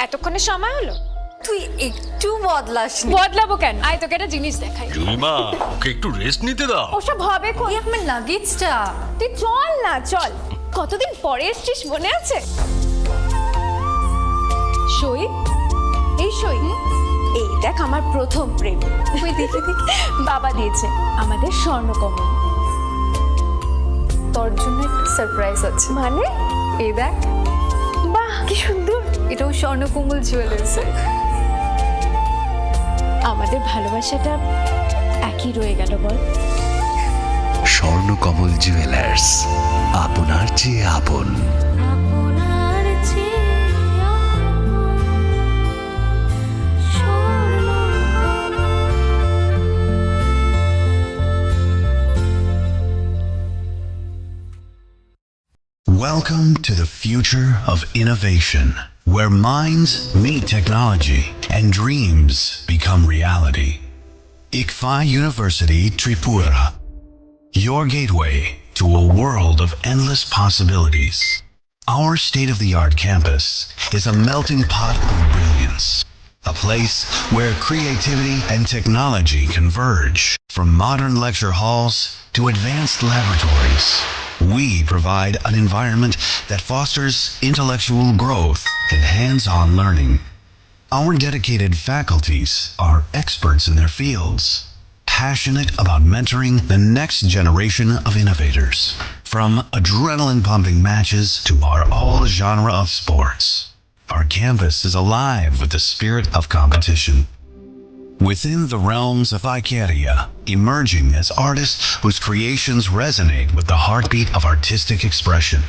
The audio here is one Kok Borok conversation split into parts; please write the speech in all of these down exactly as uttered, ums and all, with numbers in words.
এতক্ষণে সময় হলো? তুই একটু বদলাসনি। বদলাবো কেন? আয়, তোকে একটা জিনিস দেখাই। জুলিমা, ওকে একটু রেস্ট নিতে দাও। ওসব হবে কোন? এই আমার লাগেজটা। তুই চল না, চল। কতদিন পরে এসছিস, মনে আছে? সই, এই সই। এই দেখ, আমার প্রথম প্রেম। ওই দেখে দেখে বাবা দিয়েছে আমাদের স্বর্ণকমল। তোর জন্য একটা সারপ্রাইজ আছে। মানে? এই দেখ। বাহ, কি সুন্দর। এটাও স্বর্ণকমল জুয়েলার্সের। আমাদের ভালোবাসাটা একই রয়ে গেল, বল? স্বর্ণকমল জুয়েলার্স, আপনার চেয়ে আপন। Welcome to the future of innovation, where minds meet technology and dreams become reality. ICFAI University Tripura, your gateway to a world of endless possibilities. Our state-of-the-art campus is a melting pot of brilliance, a place where creativity and technology converge. From modern lecture halls to advanced laboratories, we provide an environment that fosters intellectual growth and hands-on learning. Our dedicated faculties are experts in their fields, passionate about mentoring the next generation of innovators. From adrenaline-pumping matches to our all-genre of sports, our campus is alive with the spirit of competition. Within the realms of Icaria, emerging as artists whose creations resonate with the heartbeat of artistic expression.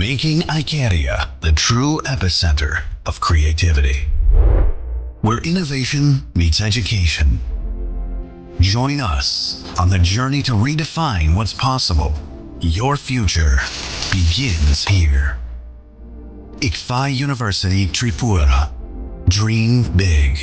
Making Icaria the true epicenter of creativity, where innovation meets education. Join us on the journey to redefine what's possible. Your future begins here. ICFAI University Tripura. Dream big.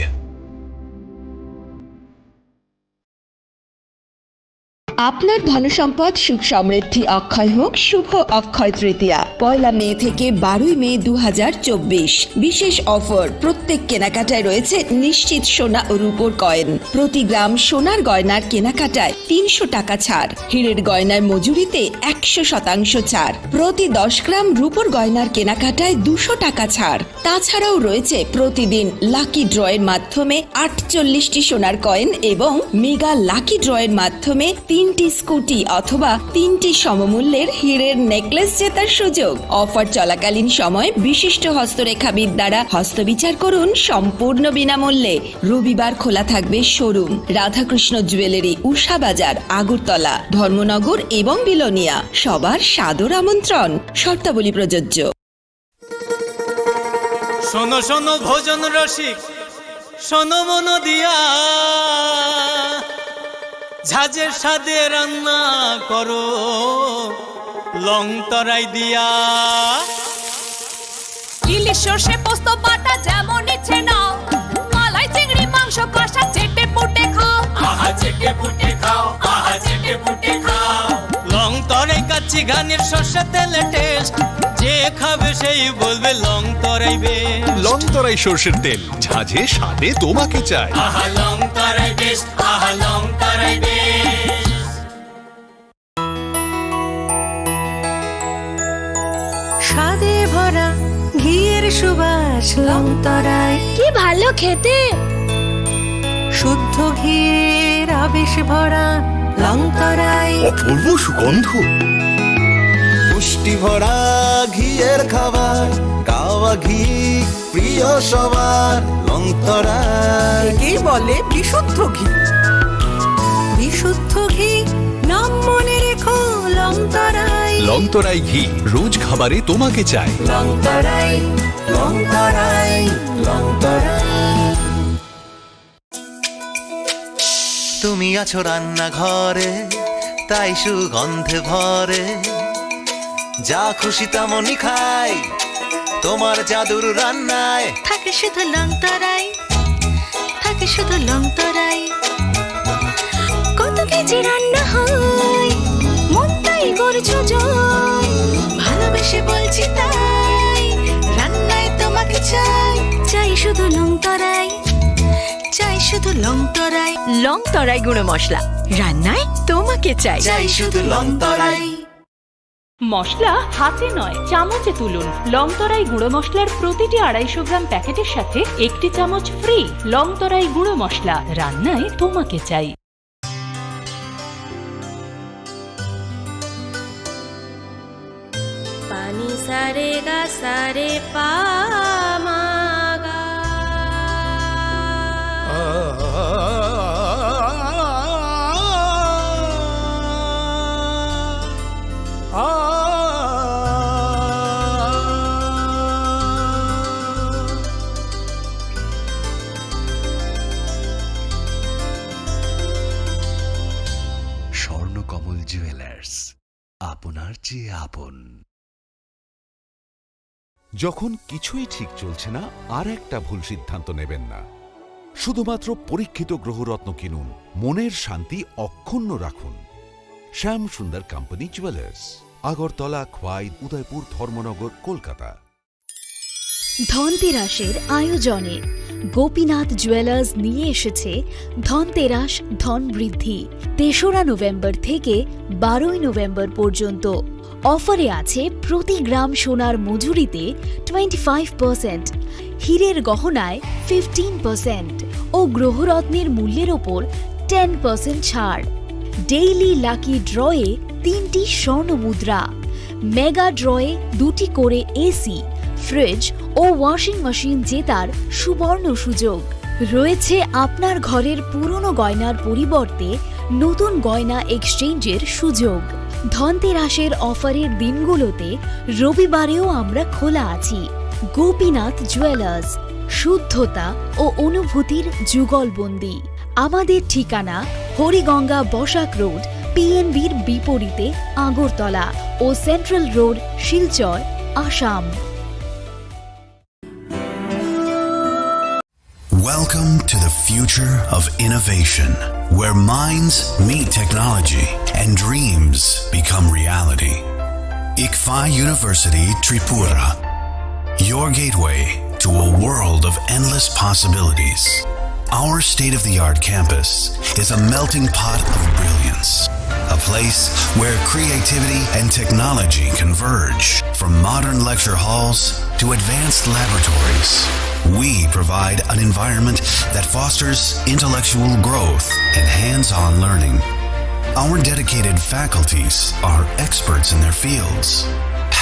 আপনার ধনসম্পদ সুখ সমৃদ্ধি অক্ষয় হোক শুভ অক্ষয় তৃতীয়া। পয়লা মে থেকে বারোই মে দু হাজার চব্বিশ, বিশেষ অফার, প্রত্যেক কেনাকাটায় রয়েছে নিশ্চিত সোনা ও রূপোর কয়েন। প্রতি গ্রাম সোনার গয়নার কেনাকাটায় তিনশো টাকা ছাড়, হীরের গয়নার মজুরিতে একশো শতাংশ ছাড়, প্রতি দশ গ্রাম রূপোর গয়নার কেনাকাটায় দুশো টাকা ছাড়। তাছাড়াও রয়েছে প্রতিদিন লাকি ড্রয়ের মাধ্যমে আটচল্লিশটি সোনার কয়েন এবং মেগা লাকি ড্রয়ের মাধ্যমে তিনটি স্কুটি অথবা তিনটি সমমূল্যের হীরের নেকলেস জেতার সুযোগ। অফার চলাকালীন সময় বিশিষ্ট হস্তরেখাবিদ দ্বারা হস্তবিচার করুন সম্পূর্ণ বিনামূল্যে। রবিবার খোলা থাকবে শোরুম। রাধাকৃষ্ণ জুয়েলারি, উষা বাজার, আগরতলা, ধর্মনগর এবং বিলোনিয়া। সবার সাদর আমন্ত্রণ। শর্তাবলী প্রযোজ্য। শোনো শোনো ভোজন রসিক, শোনো মন দিয়া, ঝাঁঝের স্বাদে রান্না করো লং তরাই দিয়া। ইলিশ সর্ষে পোস্ত বাটা যেমন ইচ্ছে নাও, মালাই চিংড়ি মাংস কষা চেটে পুটে খাও। আহা চেটে পুটে খাও, আহা চেটে পুটে খাও। লং তরাই কাচ্চি ঘানির সর্ষে তেলে টেস্ট, যে খাবে সেই বলবে লং তরাই বেশ। লং তরাই সর্ষের তেল, ঝাঁঝে স্বাদে তোমাকে চাই। আহা লং তরাই বেশ, আহা লং তরাই বেশ। স্বাদে ভরা ঘিয়ের সুবাস লং তরাই। কি ভালো খেতে! শুদ্ধ ঘিয়ের আবেশ ভরা লং তরাই। অপূর্ব সুগন্ধ। পুষ্টি ভরা ঘিয়ের খাবার, গাওয়া ঘি প্রিয় সবার লং তরাই। একেই বলে বিশুদ্ধ ঘি। বিশুদ্ধ ঘি, নাম মনে রেখো লং তরাই। লং তরাই ঘি, রোজ খাবারে তোমাকে চাই। লং তরাই, লং তরাই, লং তরাই। তুমি আছো রান্নাঘরে, তাই সুগন্ধে ভরে। যা খুশি তেমনই খাই, তোমার জাদুর রান্নায়। থাকে শুধু লং তরাই, থাকে শুধু লং তরাই। কত কেজি রান্না হয়, মন তাই করছো জয়। ভালোবেসে বলছি তাই, রান্নায় তোমাকে শুধু লং তরাই, চাই শুধু লং তরাই। লং তরাই গুঁড়ো মশলা, রান্নায় তোমাকে চাই। চাই শুধু লং তরাই। মশলা হাতে নয়, চামচে তুলুন। লং তরাই গুঁড়ো মশলার প্রতিটি আড়াইশো গ্রাম প্যাকেটের সাথে একটি চামচ ফ্রি। লং তরাই গুঁড়ো মশলা, রান্নায় তোমাকে চাই। Pani sare ga sare pa ma ga. Swarnakamal jewellers, আপনার চেয়ে আপন। যখন কিছুই ঠিক চলছে না, আর একটা ভুল সিদ্ধান্ত নেবেন না। শুধুমাত্র পরীক্ষিত গ্রহরত্ন কিনুন, মনের শান্তি অক্ষুণ্ণ রাখুন। শ্যাম সুন্দর কোম্পানি জুয়েলার্স, আগরতলা, খোয়াই, উদয়পুর, ধর্মনগর, কলকাতা। ধনতেরাসের আয়োজনে গোপীনাথ জুয়েলার্স নিয়ে এসেছে ধনতেরাস ধন বৃদ্ধি। তেসরা নভেম্বর থেকে বারোই নভেম্বর পর্যন্ত অফারে আছে প্রতি গ্রাম সোনার মজুরিতে টোয়েন্টি ফাইভ পার্সেন্ট, হীরের গহনায় ফিফটিন পার্সেন্ট ও গ্রহরত্নের মূল্যের ওপর টেন পার্সেন্ট ছাড়। ডেইলি লাকি ড্রয়ে তিনটি স্বর্ণ মুদ্রা, মেগা ড্রয়ে দুটি করে এসি, ফ্রিজ ও ওয়াশিং মেশিন জেতার সুবর্ণ সুযোগ। রয়েছে আপনার ঘরের পুরনো গয়নার পরিবর্তে নতুন গয়না এক্সচেঞ্জের সুযোগ। ধনতেরাসের অফারের দিনগুলোতে রবিবারেও আমরা খোলা আছি। গোপীনাথ জুয়েলার্স, শুদ্ধতা ও অনুভূতির যুগলবন্দি। আমাদের ঠিকানা হরিগঙ্গা বসাক রোড, পিএনবির বিপরীতে আগরতলা ও central road, Silchar, Assam. Welcome to the future of innovation, where minds meet technology and dreams become reality. Ikfa University Tripura, your gateway to a world of endless possibilities. Our state-of-the-art campus is a melting pot of brilliance, a place where creativity and technology converge. From modern lecture halls to advanced laboratories, we provide an environment that fosters intellectual growth and hands-on learning. Our dedicated faculties are experts in their fields,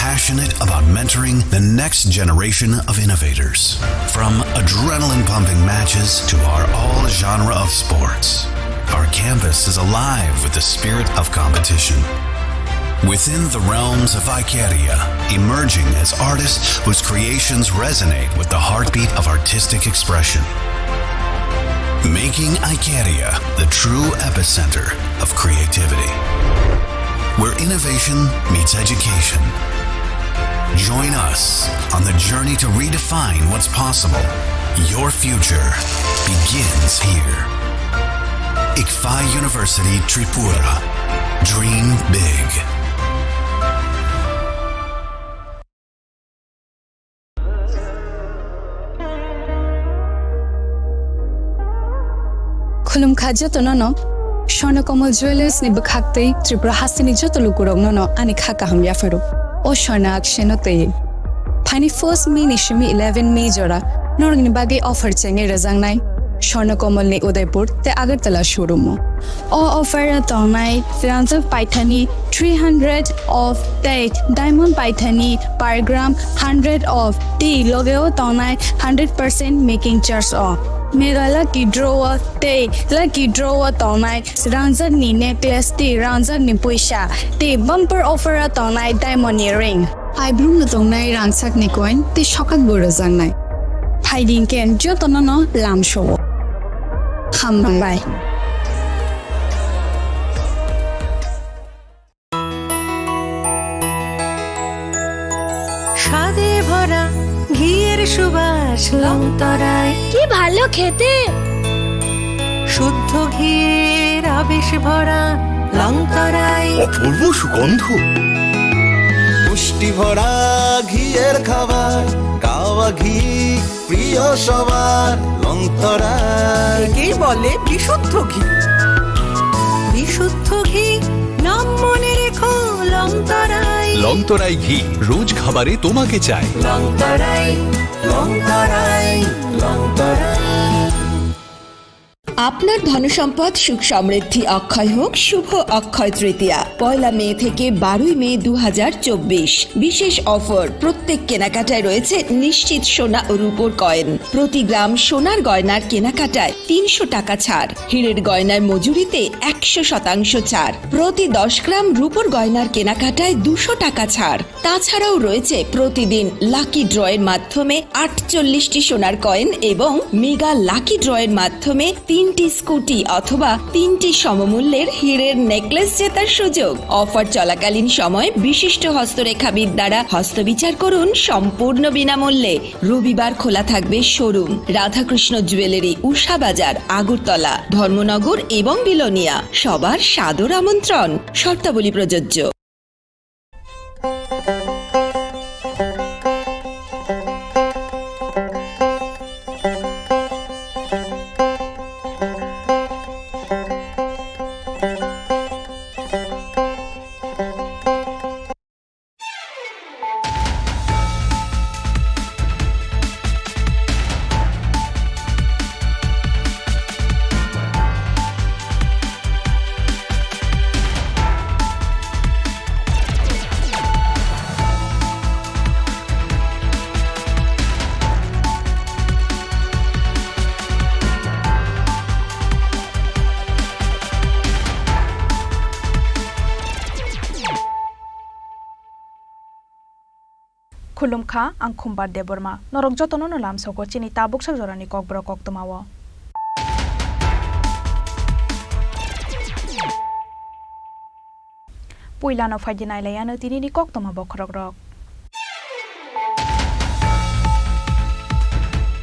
passionate about mentoring the next generation of innovators. From adrenaline-pumping matches to our all-genre of sports, our campus is alive with the spirit of competition. Within the realms of Icaria, emerging as artists whose creations resonate with the heartbeat of artistic expression. Making Icaria the true epicenter of creativity, where innovation meets education. Join us on the journey to redefine what's possible. Your future begins here. Ikfa University Tripura. Dream big. Khulumkha jotono no, Swarna Kamal Jewellers ni bwkhak tei Tripura hasteni joto lukurokno no ani kha kaham yapharo. O Swarna Akshay no tei. Phaini first May ni simi eleven May jora norokni bagwi offer chengwi rwjaknai Swarna Kamal ni Udaipur tei Agartala showroom o. O offer o tongnai rangjak paithani three hundred of tei diamond paithani per gram hundred of tei loge o tongnai hundred percent making charge o. Mega lucky draw o tei lucky draw o tongnai rangjak ni necklace tei rangjak ni puisa tei bumper offer o tongnai diamond ni ring. Phaibrum no tongnai rangchak ni coin tei sokak bo rwjaknai. Phaidi hwnkhe jotono no lamsao. Hambai. স্বাদে ভরা ঘিয়ের সুবাস লংতরায়। কি ভালো খেতে! শুদ্ধ ঘিয়ের আবেশ ভরা লংতরায়। অপূর্ব সুগন্ধ। পুষ্টি পুষ্টি ভরা ঘিয়ের খাবার, গাওয়া ঘি প্রিয় সবার, লংতরাই। একেই বলে বিশুদ্ধ ঘি। বিশুদ্ধ ঘি, নাম মনে রেখো, লংতরাই। লংতরাই ঘি, রোজ খাবারে তোমাকে চাই। লংতরাই, লংতরাই, লংতরাই। আপনার ধনসম্পদ সুখ সমৃদ্ধি অক্ষয় হোক শুভ অক্ষয় তৃতীয়া। পয়লা মে থেকে বারোই মে দু হাজার চব্বিশ। বিশেষ অফার, প্রত্যেক কেনাকাটায় রয়েছে নিশ্চিত সোনা ও রূপোর কয়েন। প্রতি গ্রাম সোনার গয়নার কেনাকাটায় তিনশো টাকা ছাড়, হীরের গয়নার মজুরিতে একশো শতাংশ ছাড়, প্রতি দশ গ্রাম রূপোর গয়নার কেনাকাটায় দুশো টাকা ছাড়। তাছাড়াও রয়েছে প্রতিদিন লাকি ড্রয়ের মাধ্যমে আটচল্লিশটি সোনার কয়েন এবং মেগা লাকি ড্রয়ের মাধ্যমে তিনটি স্কুটি অথবা তিনটি সমমূল্যের হীরের নেকলেস জেতার সুযোগ। অফার চলাকালীন সময় বিশিষ্ট হস্তরেখাবিদ দ্বারা হস্তবিচার করুন সম্পূর্ণ বিনামূল্যে। রবিবার খোলা থাকবে শোরুম। রাধাকৃষ্ণ জুয়েলারি, উষা বাজার, আগরতলা, ধর্মনগর এবং বিলোনিয়া। সবার সাদর আমন্ত্রণ। শর্তাবলী প্রযোজ্য। Khulumkha, ang Khumbar Debbarma. Norok jotono no lamsogo chini tabuk sak jorani kokborok koktwmao. Puilano phaidi nailaiano tinini koktwma bokhorokrok.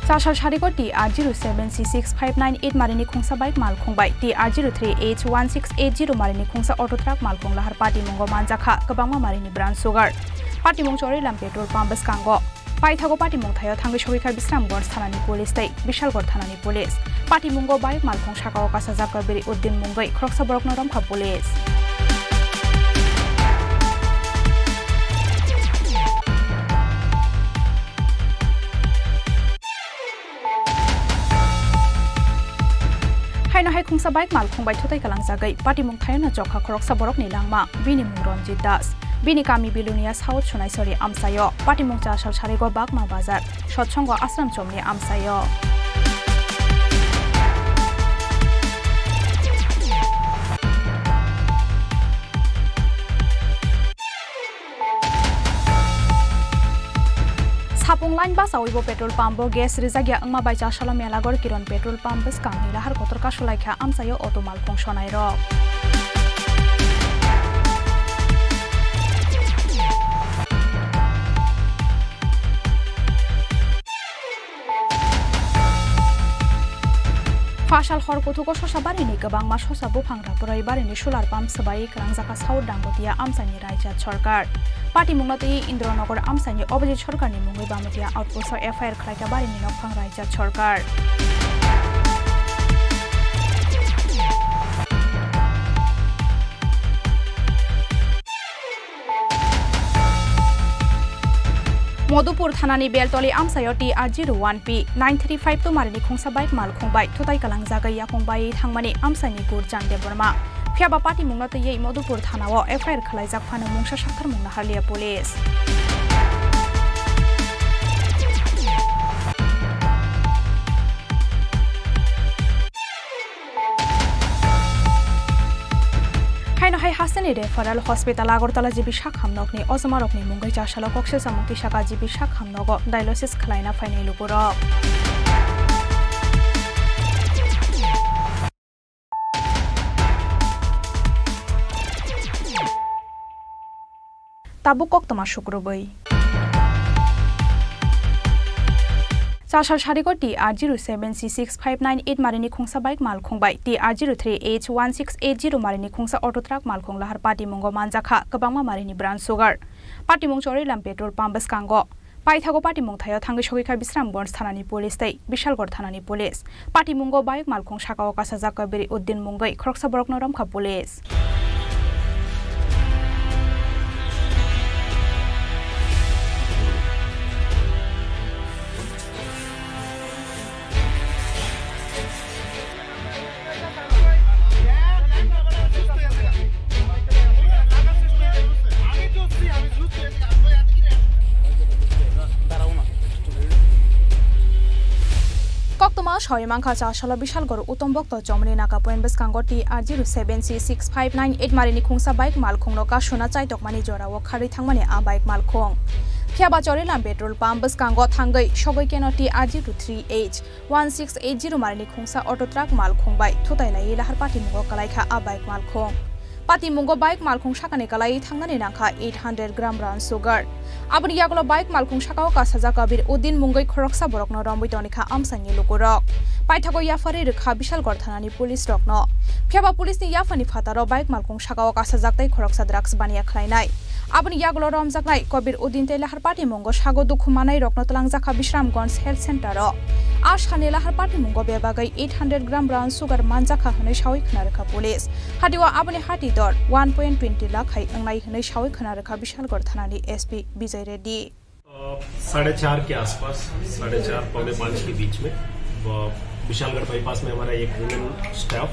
Chasal Sarigo T R zero seven C six five nine eight marini khungsa bike malkhung bai T R zero three H one six eight zero marini khungsa auto truck malkhung lahar patimungo manjakha kwbangma marini brown sugar. Patimung chorwi lam petrol pump bwskango. Paithago patimung thaio thangwi sogwi kha Bisramganj thanani police tei Bishalgarh thanani police. Patimungo bike malkhung sakao kasajak Kabiri Uddin mungwi khoroksa borokno romkha police. Haino hai khungsa bike malkhung bai thutai kalangjagwi patimung thaino chokha khoroksa borokni langma, bini mung Ranjit Das. Bini kami Bilonia South Sunaisori amchaio, patimung Chasal Sarigo Bagma Bazar, Sotsongo Ashram Chomni amchaio. Sapung line basawibo petrol pump o gas rijakya wngma bai Chasalo Melagor Kiron petrol pump bwskangni lahar kotor kasulaikha amchaio auto malkhung sonairok. Phasal hor kuthugo sosa barini kwbangma sosa buphang raprwi barini solar pump swbai kwrangjaka South Dangotia amchaini raijak sorkar. Patimungno twiwi Indronagar amchaini opposite sorkarni mungwi Bamutia outpost o F I R khlaikha barini nokphang raijak sorkar. Modupur thanani Beltoli amchaio T R zero one P nine three five two marini khungsa bike malkhung bai thutai kalangjagwi yakung bai thangmani amchaini Gurjan Debbarma. Phiyaba patimungno twiwi Modupur thanao F I R khwlaijak phano mungsa saktharmung naharliya police. Haino hai hasteni referral hospital Agartala G B Sakham nokni ojomarokni mungwi Chasalo kokse samung tisaka G B Sakham nogo dialysis khwlaina phainai lukurok. Tabuk koktwma sukrubwi. Kachar Sarigo T R zero seven C six five nine eight marini khungsa bike malkhung bai T R zero three H one six eight zero marini khungsa auto truck malkhung lahar patimungo manjakha kwbangma marini brown sugar. Patimung Chorilam petrol pump bwskango. Paithago patimung thaio thangwi sogwikha Bisramganj thanani police tei Bishalgarh thanani police. Patimungo bike malkhung sakao kasajak Kabir Uddin mungwi khoroksa borokno romkha police. Koktwma sawi mankha, Chasalo Bishalgarh Uttombokto chomoni naka point bwskango T R zero seven C six five nine eight marini khungsa bike malkhungno kasuna chaitokmani jorao kharwi thangmani a bike malkhung. Phiyaba Chorilam petrol pump bwskango thangwi sogwi keno T R zero three H one six eight zero marini khungsa auto truck malkhung bai thutai laiwi lahar patimungo kwlaikha a bike malkhung. Patimungo bike malkhung sakani kwlaiwi thangnani nangkha eight hundred gram brown sugar. Aboni yagulo bike malkhung sakao kasajak Kabir Uddin mungwi khoroksa borokno romwi tongkha amchaini lukurok. Paithago yapharwi rwkha Bishalgarh thanani police rokno. Phiyaba police ni yaphani phataro bike malkhung sakao kasajak tei khoroksa drugs baniya khlainai. Aboni yagulo romjaknai Kabir Uddin tei lahar patimungo sago dukhu manai rokno twlangjakha Bisramganj Health Center o. A sani lahar patimungo bebagwi eight hundred gram brown sugar manjakha hwnwi sawi khna rwkha police. Hatiwa aboni hati dor one point twenty lakh hai wngnai hwnwi sawi khna rwkha Bishalgarh thanani S P Bijay Reddy. अ, साढ़े चार के आसपास, साढ़े चार, पौने पाँच के बीच में, अ, विशालगढ़ बाईपास में हमारा एक वुमेन स्टाफ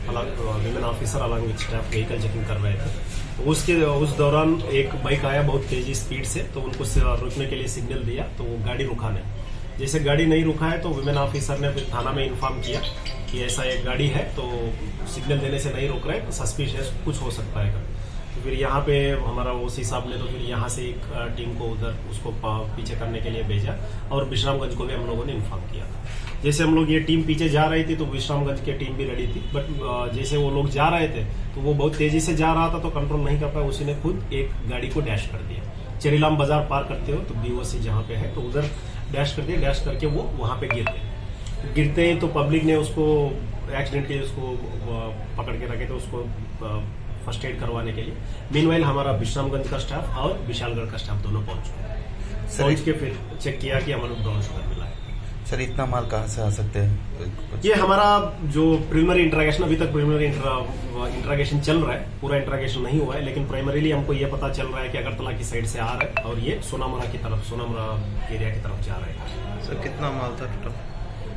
अलग, uh, women officer along with staff vehicle checking कर रहे थे। उसके, उस दौरान एक बाइक आया बहुत तेजी स्पीड से, तो उनको स-, रोकने के लिए सिग्नल दिया, तो वो गाड़ी रुका नहीं। जैसे गाड़ी नहीं रुका है, तो वुमेन ऑफिसर ने फिर थाना में इन्फॉर्म किया कि ऐसा एक गाड़ी है, तो सिग्नल देने से नहीं रोक रहे, तो सस्पिशियस कुछ हो सकता है करके। तो फिर यहाँ पे हमारा ओसी साहब ने तो फिर यहाँ से एक, अ, टीम को उधर उसको प-, पीछे करने के लिए भेजा और विश्रामगंज को भी हम लोगों ने इन्फॉर्म किया था। जैसे हम लोग ये टीम पीछे जा रही थी, तो विश्रामगंज की टीम भी रेडी थी, बट, अ, जैसे वो लोग जा रहे थे, तो वो बहुत तेजी से जा रहा था, तो कंट्रोल नहीं कर पाया, उसी ने खुद एक गाड़ी को डैश कर दिया। चेरीलाम बाजार पार करते हो, तो बीओसी जहाँ पे है, तो उधर डैश कर दिया। डैश करके वो वहाँ पे गिर गए। गिरते ही तो पब्लिक ने उसको, एक्सीडेंट के लिए उसको, अ, पकड़ के रखे थे, उसको, अ, फर्स्ट एड करवाने के लिए। मीनवाइल हमारा विश्रामगंज का स्टाफ और विशालगढ़ का स्टाफ दोनों पहुंच चुके हैं। सर, पहुंच के फिर चेक किया कि हमारे ब्राउन शुगर मिला है। सर, इतना माल कहाँ से आ सकते हैं? कुछ ये हमारा जो प्रिलिमिनरी इंटरोगेशन, अभी तक प्रिलिमिनरी इंटरा-, इंटरोगेशन चल रहा है, पूरा इंटरोगेशन नहीं हुआ है, लेकिन प्राइमरीली हमको ये पता चल रहा है कि अगरतला की साइड से आ रहा है और ये सोनामुरा की तरफ, सोनामुरा एरिया की तरफ जा रहा है। सर, कितना माल था टोटल?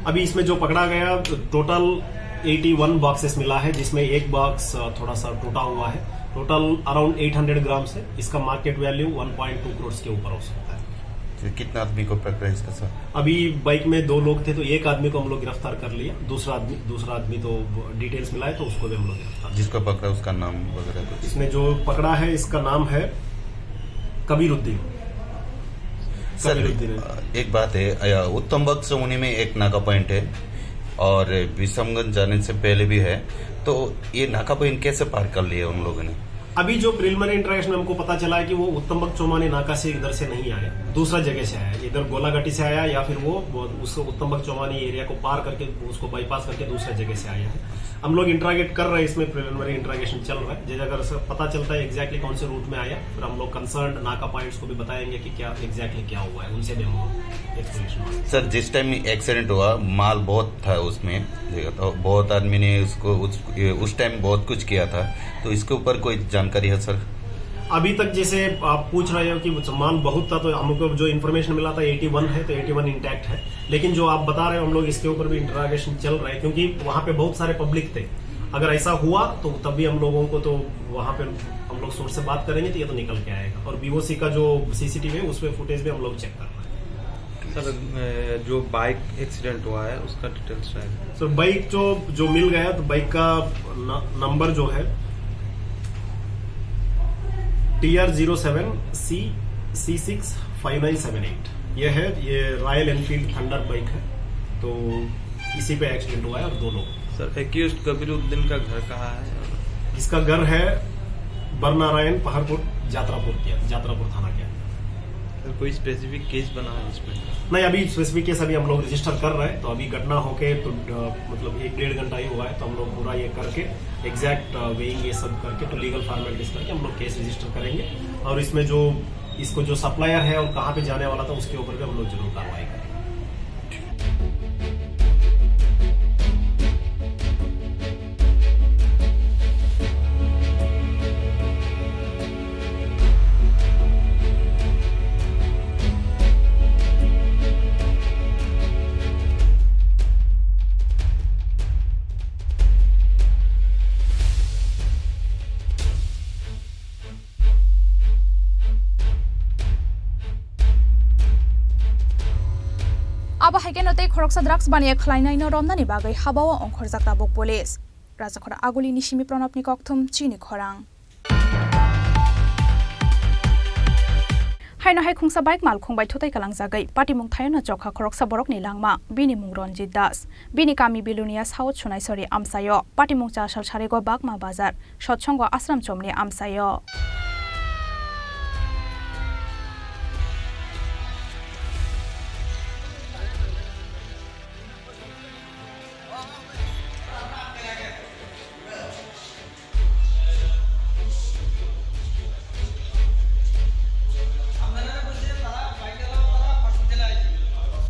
अभी इसमें जो पकड़ा गया, टोटल एटी वन बॉक्सेस मिला है, जिसमें एक बॉक्स, अ, थोड़ा सा टूटा हुआ है। Total around eight hundred grams है। इसका market value one point two crore के ऊपर हो सकता है। तो कितना आदमी को पकड़ा इसका, सर? अभी बाइक में दो लोग थे, तो एक आदमी को हम लोग गिरफ्तार कर लिया। दूसरा आदमी, दूसरा आदमी तो डिटेल्स मिला है, तो उसको भी हम लोग गिरफ्तार। जिसको पकड़ा, उसका नाम वगैरह कुछ? इसने जो पकड़ा है, इसका नाम है कबीरुद्दीन। सर, कबीरुद्दीन है। एक बात है, अ, उत्तम बख्श सोनी में एक नाका पॉइंट है और विश्रामगंज जाने से पहले भी है, तो ये नाका पॉइंट कैसे पार कर लिया उन लोगों ने? अभी जो प्रिलिमिनरी इंटरोगेशन में हमको पता चला है कि वो उत्तम बख्श चौमानी नाका से इधर से नहीं आया, दूसरा जगह से आया, इधर गोलाघाटी से आया या फिर वो, वो उस उत्तम बख्श चौमानी एरिया को पार करके, उसको बाईपास करके दूसरा जगह से आया है। हम लोग इंटरोगेट कर रहे हैं, इसमें प्रिलिमिनरी इंटरोगेशन चल रहा है। जैसे अगर सर पता चलता है एग्जैक्टली कौन से रूट में आया, फिर हम लोग कंसर्न नाका पॉइंट्स को भी बताएंगे कि क्या एग्जैक्टली क्या हुआ है, उनसे भी हम लोग एक्सप्लेनेशन मांगेंगे। सर, जिस टाइम एक्सीडेंट हुआ, माल बहुत था उसमें, देखा तो बहुत आदमी ने उसको उस, उस टाइम बहुत कुछ किया था, तो इसके ऊपर कोई जानकारी है सर? अभी तक जैसे आप पूछ रहे हो कि माल बहुत था, तो हमको जो इन्फॉर्मेशन मिला था एटी वन है, तो एटी वन इंटैक्ट है। लेकिन जो आप बता रहे हो, हम लोग इसके ऊपर भी इंटरोगेशन चल रहा है, क्योंकि वहाँ पे बहुत सारे पब्लिक थे। अगर ऐसा हुआ तो तब भी हम लोगों को तो वहाँ पे हम लोग सोर्स से बात करेंगे, तो ये तो निकल के आएगा। और बीओसी का जो सीसीटीवी है, उसमें फुटेज भी हम लोग चेक कर रहे हैं। सर, अ, जो बाइक एक्सीडेंट हुआ है, उसका डिटेल्स शायद। सर, बाइक जो, जो मिल गया, तो बाइक का न-, नंबर जो है T R zero seven C C six five nine seven eight, ये है, ये रॉयल एनफील्ड थंडर बाइक है। तो इसी पे एक्सीडेंट हुआ है और दो लोग। सर, एक्यूज्ड कबीरुद्दीन का घर कहाँ है? इसका घर है बरनारायण पहाड़पुर, जात्रापुर के, जात्रापुर थाना के अंदर। कोई स्पेसिफिक केस बना है इसमें? नहीं, अभी स्पेसिफिक केस अभी हम लोग रजिस्टर कर रहे हैं, तो अभी घटना होके तो, अ, मतलब एक डेढ़ घंटा ही हुआ है, तो हम लोग पूरा ये करके एग्जैक्ट, अ, वेइंग ये सब करके, तो लीगल फॉर्मेलिटीज करके हम लोग केस रजिस्टर करेंगे और इसमें जो, इसको जो सप्लायर है और कहाँ पे जाने वाला था, उसके ऊपर भी हम लोग जरूर कार्रवाई करेंगे। Abo hai kheno tei khoroksa drugs baniya khlainaino romnani bagwi habao ongkhorjak tabuk police. Rajakhor Agulini simi Pranabni kokthum chini khorang. Haino hai khungsa bike malkhung bai thutai kalangjagwi patimung thaino chokha khoroksa borokni langma, bini mung Ranjit Das. Bini kami Bilonia South Sonaisori amchaio, patimung chasal sarigo Bagma Bazar, Sotsongo Ashram Chomni amchaio.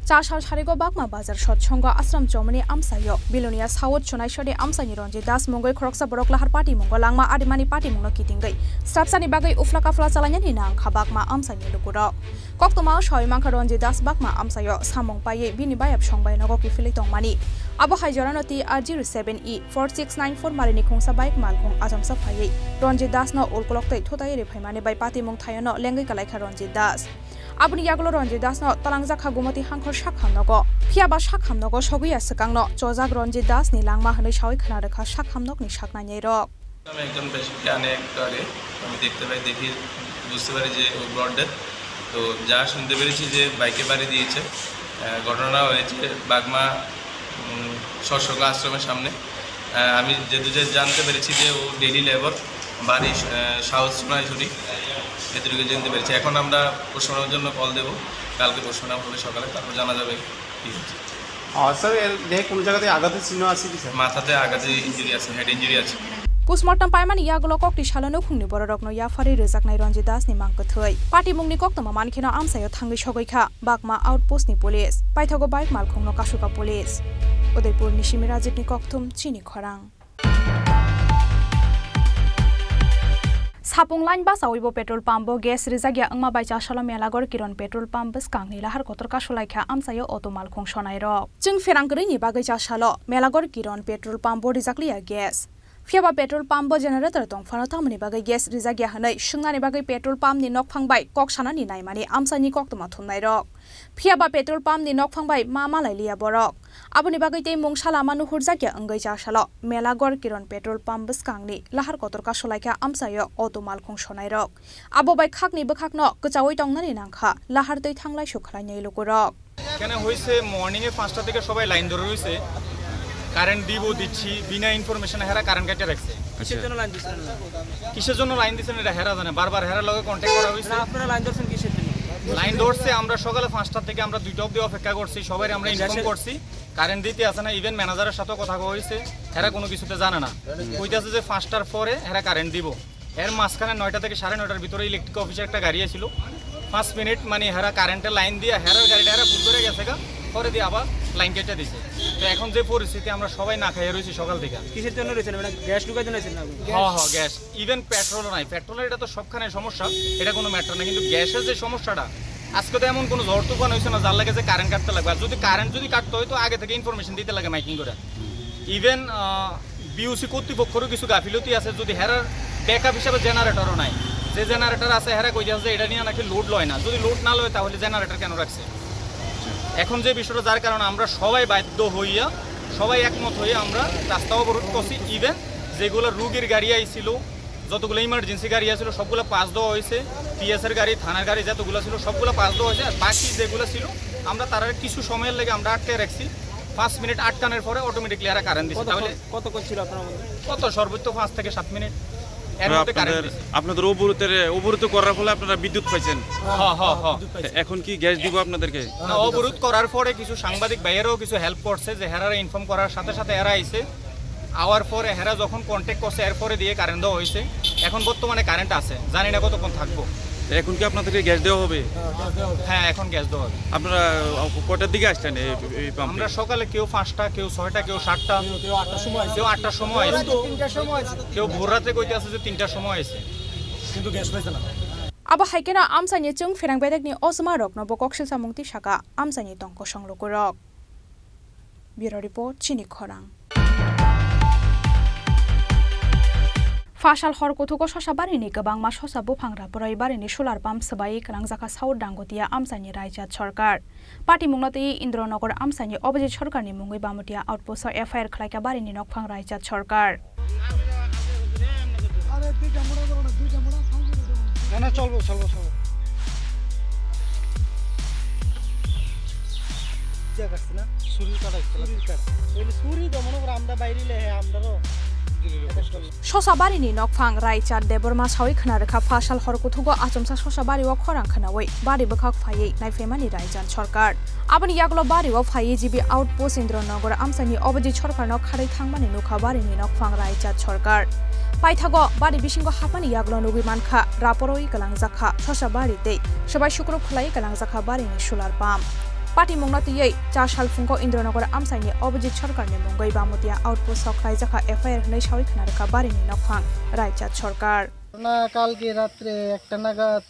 Chasal sarigo Bagma Bazar Sotsongo Ashram Chomni amchaio Bilonia South Sonaisori amchaini Ranjit Das mungwi khoroksa borok lahar patimungo langma adimani patimungno kitingwi srapsani bagwi ufla kafla chalainani nangkha Bagma amchaini lukurok. Koktwmao sawi mankha Ranjit Das Bagma amchaio samung paiwi bini bayap songbai nogo kiphilwi tongmani. Abo hai jorano T R zero seven E four six nine four marini khungsa bike malkhung achomsa phaiwi Ranjit Das no ulkolok tei thutai riphaimani bai patimung thaiono lengwi kalaikha Ranjit Das. Aboni yagulo Ranjit Das no twlangjakha Gumoti Hangkhor sakham nogo. Phiyaba sakham nogo sogwi ya swkangno chojak Ranjit Das ni langma hwnwi sawi khna rwkha sakham nokni saknainai rok. আমি একজন পেশেন্টকে আনে একটু আগে, আমি দেখতে পাই, দেখি বুঝতে পারি যে ও ব্রড ডেথ। তো যা শুনতে পেরেছি যে বাইকে বাড়ি দিয়েছে। আহ, ঘটনা হয়েছে বাগমা, উম, সৎসঙ্গ আশ্রমের সামনে। আহ, আমি যেহেতু যে জানতে পেরেছি যে ও ডেইলি লেবার, বাড়ি, আহ, সাউথ সোনাইছড়ি, এতটুকু জানতে পেরেছি। এখন আমরা পোস্টমর্টমের জন্য কল দেবো, কালকে পোস্টমর্টম হবে সকালে, তারপর জানা যাবে। আহ, স্যার, এর দেহে কোনো জায়গাতে আঘাতের চিহ্ন আছে কি, স্যার? মাথাতে আঘাতের ইনজুরি আছে, হেড ইনজুরি আছে। Postmortem paimani yagulo kokti salo nukhungni bororokno yapharwi rwjaknai Ranjit Das ni mang kwthwi. Patimungni koktwma mankheno amchaio thangwi sogwi kha Bagma outpost ni police. Paithago bike malkhungno kasuka police. Udaipur ni simi Rajib ni kokthum chini khorang. Sapung line bachawibo petrol pump o gas rijak ya wngma bai chasalo Melagor Kiron petrol pump bwskangni lahar kotor kasulaikha amchaio auto malkhung sonairok. Chwng pherang kwrwini bagwi chasalo Melagor Kiron petrol pump o rijak liya gas. Phiyaba petrol pump o generator tongphano tamoni bagwi gas rijak ya hwnwi swngnani bagwi petrol pump ni nokphang bai kok sanani naimani amchaini koktwma thumnairok. Phiyaba petrol pump ni nokphang bai ma malai liya borok. Aboni bagwi tei mungsa lama nuhurjak ya wngwi chasalo Melagor Kiron petrol pump bwskangni lahar kotor kasulaikha amchaio auto malkhung sonairok. Abo bai khakni bwkhakno kwchaui tongnani nangkha lahar twi thanglai sukhlainai lukurok. এখানে হয়েছে মর্নিং এ পাঁচটা থেকে সবাই লাইন ধরে রয়েছে, কারেন্ট দিব দিচ্ছি, বিনা ইনফরমেশনে হেরা কারেন্ট কেটে রাখছে। কিসের জন্য লাইন দিচ্ছিলেন ওনারা? কিসের জন্য লাইন দিচ্ছেন এটা হেরা জানে, বারবার হেরার লগে কন্ট্যাক্ট করা হয়েছে। না, আপনারা লাইন ধরছেন কিসের জন্য? লাইন ধরছে, আমরা সকালে পাঁচটা থেকে আমরা দুইটা অবধি অপেক্ষা করছি, সবাই আমরা ইনফর্ম গ্যাসের করছি। কারেন্ট দিতে আসে না, ইভেন ম্যানেজারের সাথেও কথা কওয়া হয়েছে, এরা কোনো কিছুতে জানে না। কইতাছে যে পাঁচটার পরে এরা কারেন্ট দিব। এর মাঝখানে নয়টা থেকে সাড়ে নয়টার ভিতরে ইলেকট্রিক অফিসে একটা গাড়ি আসছিল, পাঁচ মিনিট মানে হেরা কারেন্টের লাইন দিয়ে হেরার গাড়িটা হেরা ফুল করে গেছে গা, পরে দিয়ে আবার লাইন কেটে দিছে। তো এখন যে পরিস্থিতি, আমরা সবাই না খাইয়ে রয়েছি সকাল থেকে। কিসের জন্য রয়েছেন? মানে গ্যাস ঢুকার জন্য রয়েছেন না? হ্যাঁ, হ্যাঁ, গ্যাস। ইভেন পেট্রোলও নাই। পেট্রোলের এটা তো সবখানে সমস্যা, এটা কোনো ম্যাটার না, কিন্তু গ্যাসের যে সমস্যাটা, আজকে তো এমন কোনো ঝড় তুফান হয়েছে না যার লাগে যে কারেন্ট কাটতে লাগবে। আর যদি কারেন্ট যদি কাটতে হয় তো আগে থেকে ইনফরমেশন দিতে লাগে মাইকিং করে। ইভেন বিওসি কর্তৃপক্ষেরও কিছু গাফিলতি আছে, যদি হেরার ব্যাকআপ হিসাবে জেনারেটরও নাই। যে জেনারেটর আছে হেরা কইতে আছে যে এটা নিয়ে নাকি লোড লয় না, যদি লোড না লয় তাহলে জেনারেটর কেন রাখছে? এখন যে বিষয়টা, যার কারণে আমরা সবাই বাধ্য হইয়া, সবাই একমত হইয়া আমরা রাস্তা অবরোধ করছি। ইভেন যেগুলো রুগীর গাড়ি আইছিল, যতগুলো ইমার্জেন্সি গাড়ি আছিল সবগুলো পাস দেওয়া হয়েছে, টিএস এর গাড়ি, থানার গাড়ি যতগুলো ছিল সবগুলো পাস দেওয়া হয়েছে। আর বাকি যেগুলো ছিল আমরা তারা কিছু সময়ের লেগে আমরা আটকে রাখছি। পাঁচ মিনিট আটকানোর পরে অটোমেটিকলি এরা কারেন্ট দিচ্ছে। কত তাহলে কত করছিল আপনার মধ্যে? কত সর্বোচ্চ পাঁচ থেকে সাত মিনিট। এর মধ্যে কারেন্ট আপনাদের, গেছে। আপনাদের অবরোধের, অবরোধ করার ফলে আপনারা বিদ্যুৎ পাইছেন? হ্যাঁ, হ্যাঁ, হ্যাঁ। বিদ্যুৎ পাইছে। এখন কি গ্যাস দিব আপনাদেরকে? না, অবরোধ করার পরে কিছু সাংবাদিক ভাইয়েরাও কিছু হেল্প করছে, যে হেরারা ইনফর্ম করার সাথে সাথে এরা আইছে। আওয়ার পরে হেরা যখন কন্ট্যাক্ট করছে, এরপরে দিয়ে কারেন্ট দেওয়া হয়েছে। এখন বর্তমানে কারেন্ট আছে, জানি না কতক্ষণ থাকবো। এখন কি আপনাদেরকে গ্যাস দেওয়া হবে? হ্যাঁ, এখন গ্যাস দেওয়া হবে। আপনারা কটার দিকে আসলেন এই, এই পাম্পে? আমরা সকালে কেউ পাঁচটা, কেউ ছয়টা, কেউ সাতটা, কেউ, কেউ আটটার সময় আসে। কেউ আটটার সময় আসে। তিনটার সময় আসে। কেউ ভোর রাতে কইতে আছে যে তিনটার সময় আসে। কিন্তু গ্যাস পাইছে না। Abo hai kheno amchaini chwng pherang bedekni ojma rokno bo koksil samung tisaka amchaini tongkosong lukurok. Bureau Report, Chini Khorang. Phasal hor kuthugo Sosa barini kwbangma sosa buphang raporoi barini solar pump swbai kwlangjakha South Dangotia amchaini Raijat Sarkar. Patimungno twi Indronagar amchaini Abhijit Sarkarni mungwi Bamutia outpost-o F I R khlaikha barini nokphang Raijat Sarkar. আরে দুইটা মোড়া করো না, দুইটা মোড়া, সামনে দিয়ে দেবো। না, না, চলবো, চলবো, চলবো। ইয়া কাটছে না? ছুরির কাটা হচ্ছে না। ছুরির কাটা। ওই যে ছুরি তো মনে করো আমরা বাইরে লে, হ্যাঁ, আমরাও দিলে কষ্ট। Sosa barini nokphang Raijat Debbarma sawi khna rwkha, phasal hor kuthugo achomsa Sosa bario khorang khnawi bari bwkhak phaiwi naiphaimani Raijat Sarkar. Aboni yagulo bario phaiwi G B outpost Indronagar amchaini Abhijit Sarkarno kharwi thangmani nukha barini nokphang Raijat Sarkar. Paithago bari bisingo hapmani yagulo nugwi mankha, raporoi kwlangjakha Sosa bari tei swbai sukruk khlaiwi kwlangjakha barini solar pump. Patimungno twiwi cha salphungo Indronagar amchaini Abhijit Sarkarni mungwi Bamutia outpost-o khlaijakha F I R hwnwi sawi khna rwkha barini nokphang Raijat Sarkar. ঘটনা কালকে রাত্রে একটা নাগাদ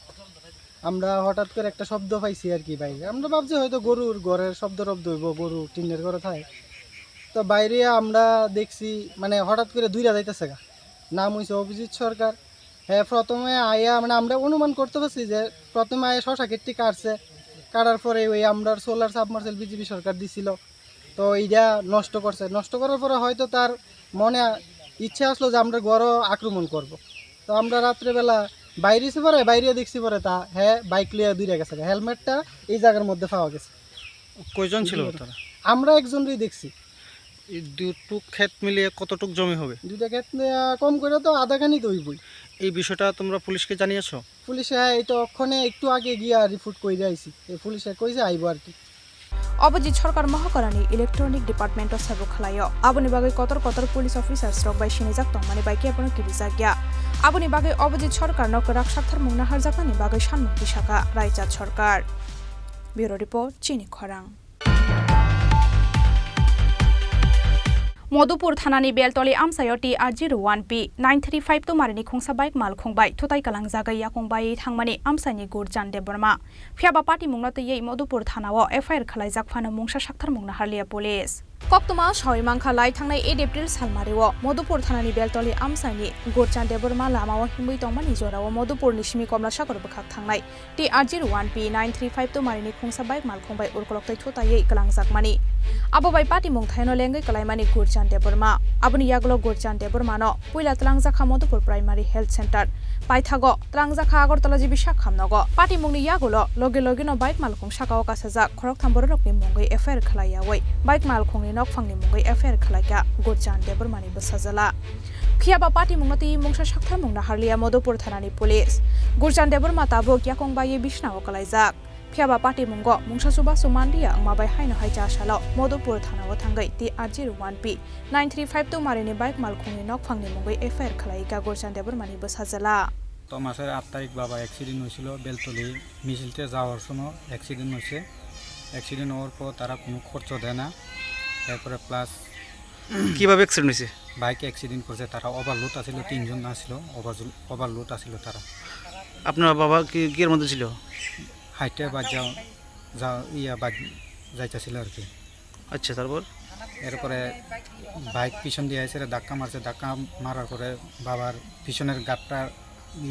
আমরা হঠাৎ করে একটা শব্দ পাইছি আর কি বাইরে। আমরা ভাবছি হয়তো গরুর ঘরের শব্দ টব্দ হইব, গরু টিনের ঘরে থাকে। তো বাইরে আমরা দেখছি মানে হঠাৎ করে দুইটা যাইতেছে গা। নাম হইছে অভিজিৎ সরকার। হ্যাঁ, প্রথমে আয়া মানে আমরা অনুমান করতে পারছি যে প্রথমে আয়া শশা ক্ষেতটি কাটছে, কাটার পরে ওই আমরা সোলার সাবমার্সেল বিজেপি সরকার দিছিল, তো এইটা নষ্ট করছে। নষ্ট করার পরে হয়তো তার মনে ইচ্ছা আসলো যে আমরা ঘরও আক্রমণ করব। তো আমরা রাত্রেবেলা বাইরে এসে পরে, বাইরে দেখছি পরে তা, হ্যাঁ, বাইক লইয়া দূরে গেছে, হেলমেটটা এই জায়গার মধ্যে পাওয়া গেছে। কয়জন ছিল তারা? আমরা একজনই দেখছি। এই দুটুক ক্ষেত মিলিয়ে কতটুক জমি হবে? দুইটা ক্ষেত নিয়ে কম করে তো আধাখানি তো হইবই। এই বিষয়টা তোমরা পুলিশকে জানিয়েছো? পুলিশে, হ্যাঁ, এই তো অক্ষণে একটু আগে গিয়া রিপোর্ট করে আইছি। এই পুলিশে কইছে আইবো আর কি। Abhijit Sarkar Mohakarani Electronic Department-o sabo khlaio. Aboni bagwi kotor kotor police officers rok bai sinijak tongmani bai kebono kibijakya. Aboni bagwi Abhijit Sarkarno kwrak saktharmung naharjaknani bagwi sanmung tisaka Raijat Sarkar. Bureau Report, Chini Khorang. Modupur thanani Beltoli amchaio T R zero one P nine three five tomarini khungsa bike malkhung bai thutai kalangjagwi yakung bai thangmani amchaini Gurchan Debbarma. Phiyaba patimungno twiwi Modupur thanao F I R khwlaijak phano mungsa saktharmung naharliya police. Koktwma sawi mankha lai thangnai eight April salmario Modupur thanani Beltoli amchaini Gurchan Debbarma lamao himwi tongmani jorao Modupurni simi Komlasagor bwkhak thangnai T R zero one P nine three five tomarini khungsa bike malkhung bai urkolok tei thutaiwi kwlangjakmani. Abo bai patimung thaino lengwi kwlaimani Gurchan Debbarma. Aboni yagulo Gurchan Debbarmano puila twlangjakha Modupur Primary Health Center. Paithago twlangjakha Agartala G B sakhamnogo. Patimungni yagulo loge logeno bike malkhung sakao kasajak khoroktham bororokni mungwi F I R khwlaiyawi bike malkhungni nokphangni mungwi F I R khwlaikha Gurchan Debbarmani bwsajwla. Phiyaba patimungno twi mungsa saktharmung naharliya Modupur thanani police. Gurchan Debbarma tabuk yakung baiwi bisnao kwlaijak. Phiyaba patimungo mungsa chubachu manliya wngma bai haino hai cha salo Modupur thanao thangwi T R zero one P nine three five tomarini bike malkhungni nokphangni mungwi F I R khwlaikha Gurchan Debbarmani bwsajwla. তো মাসের আট তারিখ বাবা অ্যাক্সিডেন্ট হয়েছিল বেলতলি মিছিলতে যাওয়ার সময় অ্যাক্সিডেন্ট হয়েছে। অ্যাক্সিডেন্ট হওয়ার পর তারা কোনো খরচ দেয় না। এরপরে প্লাস কিভাবে অ্যাক্সিডেন্ট হয়েছে? বাইক অ্যাক্সিডেন্ট করছে, তারা ওভারলোড আছিল, তিনজন আছিল, ওভার-, ওভারলোড আছিল তারা। আপনার বাবা কি, কিয়ের মধ্যে ছিল? হাইটে বাদ যাও, যা, ইয়া, বাদ যাইতেছিল আর কি। আচ্ছা, তারপর? এরপরে বাইক পিছন দিয়ে এসে ধাক্কা মারছে, ধাক্কা মারার পরে বাবার পিছনের গাঁটটা,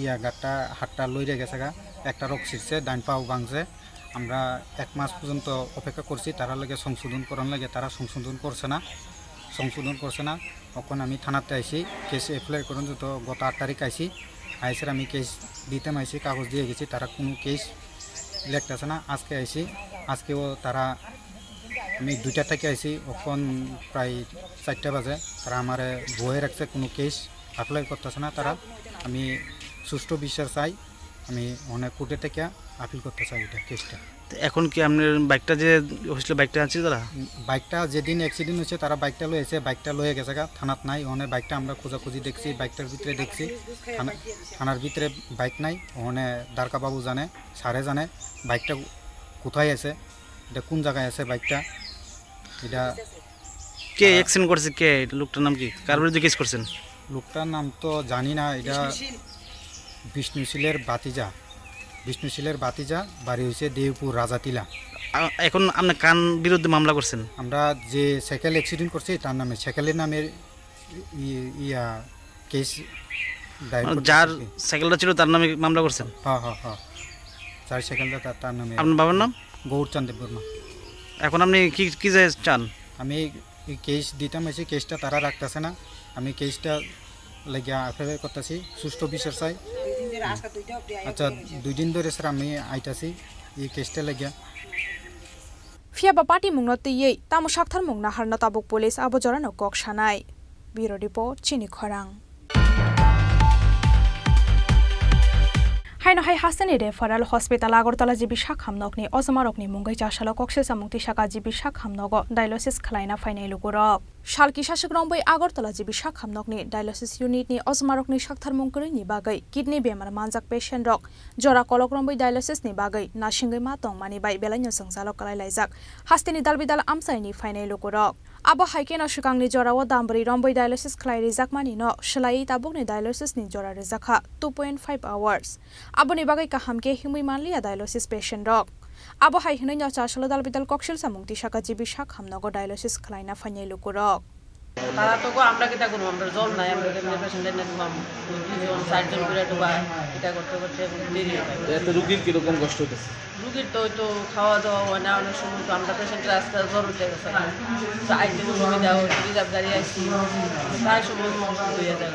ইয়া, গাঁটটা, হাতটা লইরে গেছে গা, একটা রক ছিঁড়ছে, ডাইন পাও ভাঙছে। আমরা এক মাস পর্যন্ত অপেক্ষা করছি, তারা লাগে সংশোধন করার লাগে, তারা সংশোধন করছে না, সংশোধন করছে না। এখন আমি থানাতে আইছি, কেস অ্যাপ্লাই করার জন্য গত আট তারিখ আইছি, আইসের আমি কেস দিতে আইছি, কাগজ দিয়ে গেছি, তারা কোনো কেস লেখতেছে না। আজকে আইছি, আজকেও তারা, আমি দুইটা থেকে আইছি, এখন প্রায় চারটা বাজে, তারা আমারে বয়ে রাখছে, কোনো কেস অ্যাপ্লাই করতেছে না তারা। আমি সুষ্ঠু বিচার চাই। আমি অনেক কোর্টে থেকে আপিল করতে চাই এটা, কেসটা। তো এখন কি আপনার বাইকটা যে হয়েছিল, বাইকটা আছে তারা? উম, বাইকটা যেদিন অ্যাক্সিডেন্ট হয়েছে, তারা বাইকটা লয়েছে, বাইকটা লয়ে গেছে গা, থানাত নাই। ওখানে বাইকটা আমরা খোঁজাখুঁজি দেখছি, বাইকটার ভিতরে দেখছি, থানা, থানার ভিতরে বাইক নাই। ওখানে দারকা বাবু জানে, স্যারে জানে বাইকটা কোথায় আছে, এটা কোন জায়গায় আছে বাইকটা। এটা কে তারা অ্যাক্সিডেন্ট করছে? কে? লোকটার নাম কি? কার বিরুদ্ধে কেস করছেন? লোকটার নাম তো জানি না। এটা বিষ্ণুশীল। বিষ্ণুশীলের বাতিজা, বিষ্ণুশীলের বাতিজা, বাড়ি হয়েছে দেবপুর রাজাতিলা। আ-, এখন আপনি কার বিরুদ্ধে মামলা করছেন? আমরা যে সাইকেল অ্যাক্সিডেন্ট করছে তার নামে, সাইকেলের নামে ই-, ইয়া কেস দায়ের মানে করতে যার হবে। সাইকেলটা ছিল তার নামে মামলা করছেন? হ্যাঁ, হ্যাঁ, হ্যাঁ। যার সাইকেলটা তার, তার নামে। আপনার বাবার নাম? গৌরচন্দ্র বর্মা। এখন আপনি কি, কি যে চান? আমি এই কেস দিতাম, এসে কেসটা তারা রাখতেছে না। আমি কেসটা লাগিয়া এফআইআর করতেছি, সুষ্ঠু বিচার চাই। আচ্ছা, দুই দিন ধরে স্যার আমি আইতাছি এই কেসটা লাগিয়া। Phiya ba patimungno twiwi tamo saktharmung naharno tabuk police abo jorano kok sanai. Bureau Report, Chini Khorang. Haino hai hasteni Referral Hospital Agartala G B Sakham nokni ojmarokni mungwi chasalo koksil samung tisaka G B Sakham nogo dialysis khwlaina phainai lukurok. Sal kisa swk romwi Agartala G B Sakham nokni dialysis unit ni ojmarokni saktharmung kwrwini bagwi kidney bemar manjak patient rok jora kolok romwi dialysis ni bagwi nasingwi ma tongmani bai belaino jwngjalo kwlai laijak hasteni dalbidal amchaini phainai lukurok. Abo hai kheno swkangni jorao dam bwrwi romwi dialysis khwlai rijakmani no swlaiwi tabukni dialysis ni jora rijakha two point five hours. Aboni bagwi kaham khe himwi manliya dialysis patient rok. Abo hai hwnwi no chasalo dalbidal koksil samung tisaka G B Sakham nogo dialysis khwlaina phainai lukurok. তারা তো গো, আমরা কিতা করবো, আমরা জল নাই, আমরা কেমনে পেশেন্ট এনে দিলাম? দুইজন, চারজন করে একটু বা কিতা করতে করতে এখন দেরি হয়ে যায়। এতে রুগীর কিরকম কষ্ট হইতেছে? রুগীর তো ওই তো খাওয়া দাওয়া হয় না, অনেক সময় তো আমরা পেশেন্টরা আজকাল জ্বর উঠে গেছে, তো আইতে অসুবিধা হয়, রিজার্ভ গাড়ি আইছি, প্রায় সময় অসুবিধা হয়ে যায়।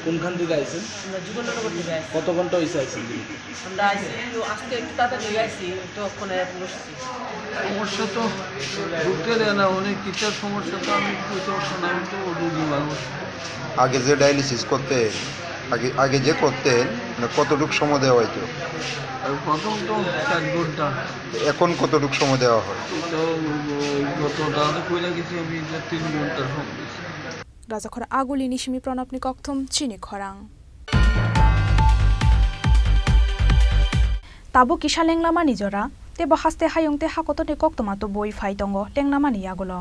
কোনখান থেকে আইছেন? আমরা যুগলনগর থেকে আইছি। কত ঘন্টা হয়েছে আইছেন? আমরা আইছি, তো আজকে একটু তাড়াতাড়ি আইছি, তো ওখানে বসছি। সমস্যা তো ঢুকতে দেয় না, অনেক কিতার সমস্যা তো আমি কইতে পারছি না, আমি তো রুগী মানুষ। আগে যে ডায়ালিসিস করতে, আগে, আগে যে করতেন, মানে, কতটুক সময় দেওয়া হইতো? আর প্রথম তো চার ঘন্টা। এখন কতটুক সময় দেওয়া হয়? তো গত রাতে কইলা গেছি আমি যে তিন ঘন্টার সময় দিছি। Rajakhor Agulini simi Pranabni kokthum Chini Khorang. Tabuk kisa lenglamani jora, tei bo haste hayung tei hakotorni koktwma tubui phai tongo lenglamani yagulo.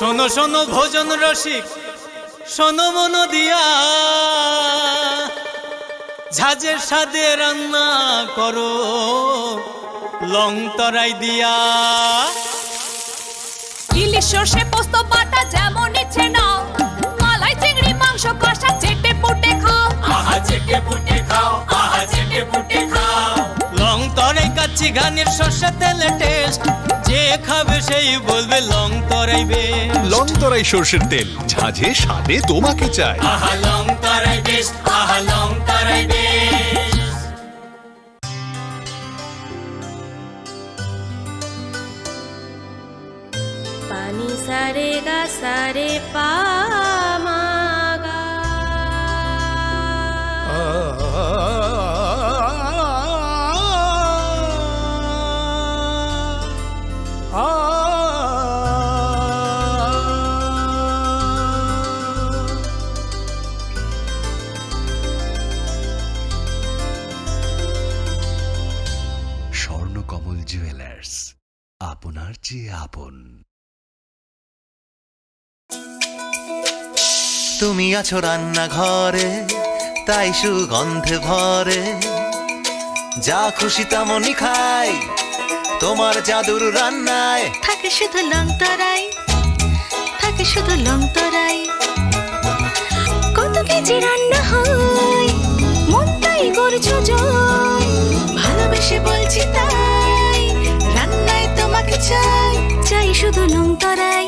শোনো শোনো ভোজন রসিক, শোনো মন দিয়া, ঝাঁঝের স্বাদে রান্না করো লং তরাই দিয়া। ইলিশ সর্ষে পোস্ত বাটা যেমন ইচ্ছে নাও, মালাই চিংড়ি মাংস কষা চেটে পুটে খাও। আহা চেটে পুটে খাও, আহা চেটে পুটে খাও। লং তরাই কাচ্চি ঘানির সর্ষে তেলে টেস্ট, যে খাবে সেই বলবে লং তরাই বেস্ট। লং তরাই সর্ষের তেল, ঝাঁঝে স্বাদে তোমাকে চাই। আহা লং তরাই বেস্ট, আহা Long Tarai best. Pani sare ga sare pa ma ga. Swarnakamal jewellers, আপনার চেয়ে আপন। তুমি আছো রান্নাঘরে, তাই সুগন্ধে ভরে। যা খুশি তেমনই খাই, তোমার জাদুর রান্নায়। থাকে শুধু লং তরাই, থাকে শুধু লং তরাই। কত কেজি রান্না হয়, মনটাই করছো জয়। ভালোবেসে বলছি তাই, রান্নায় তোমাকে চাই, চাই শুধু লং তরাই।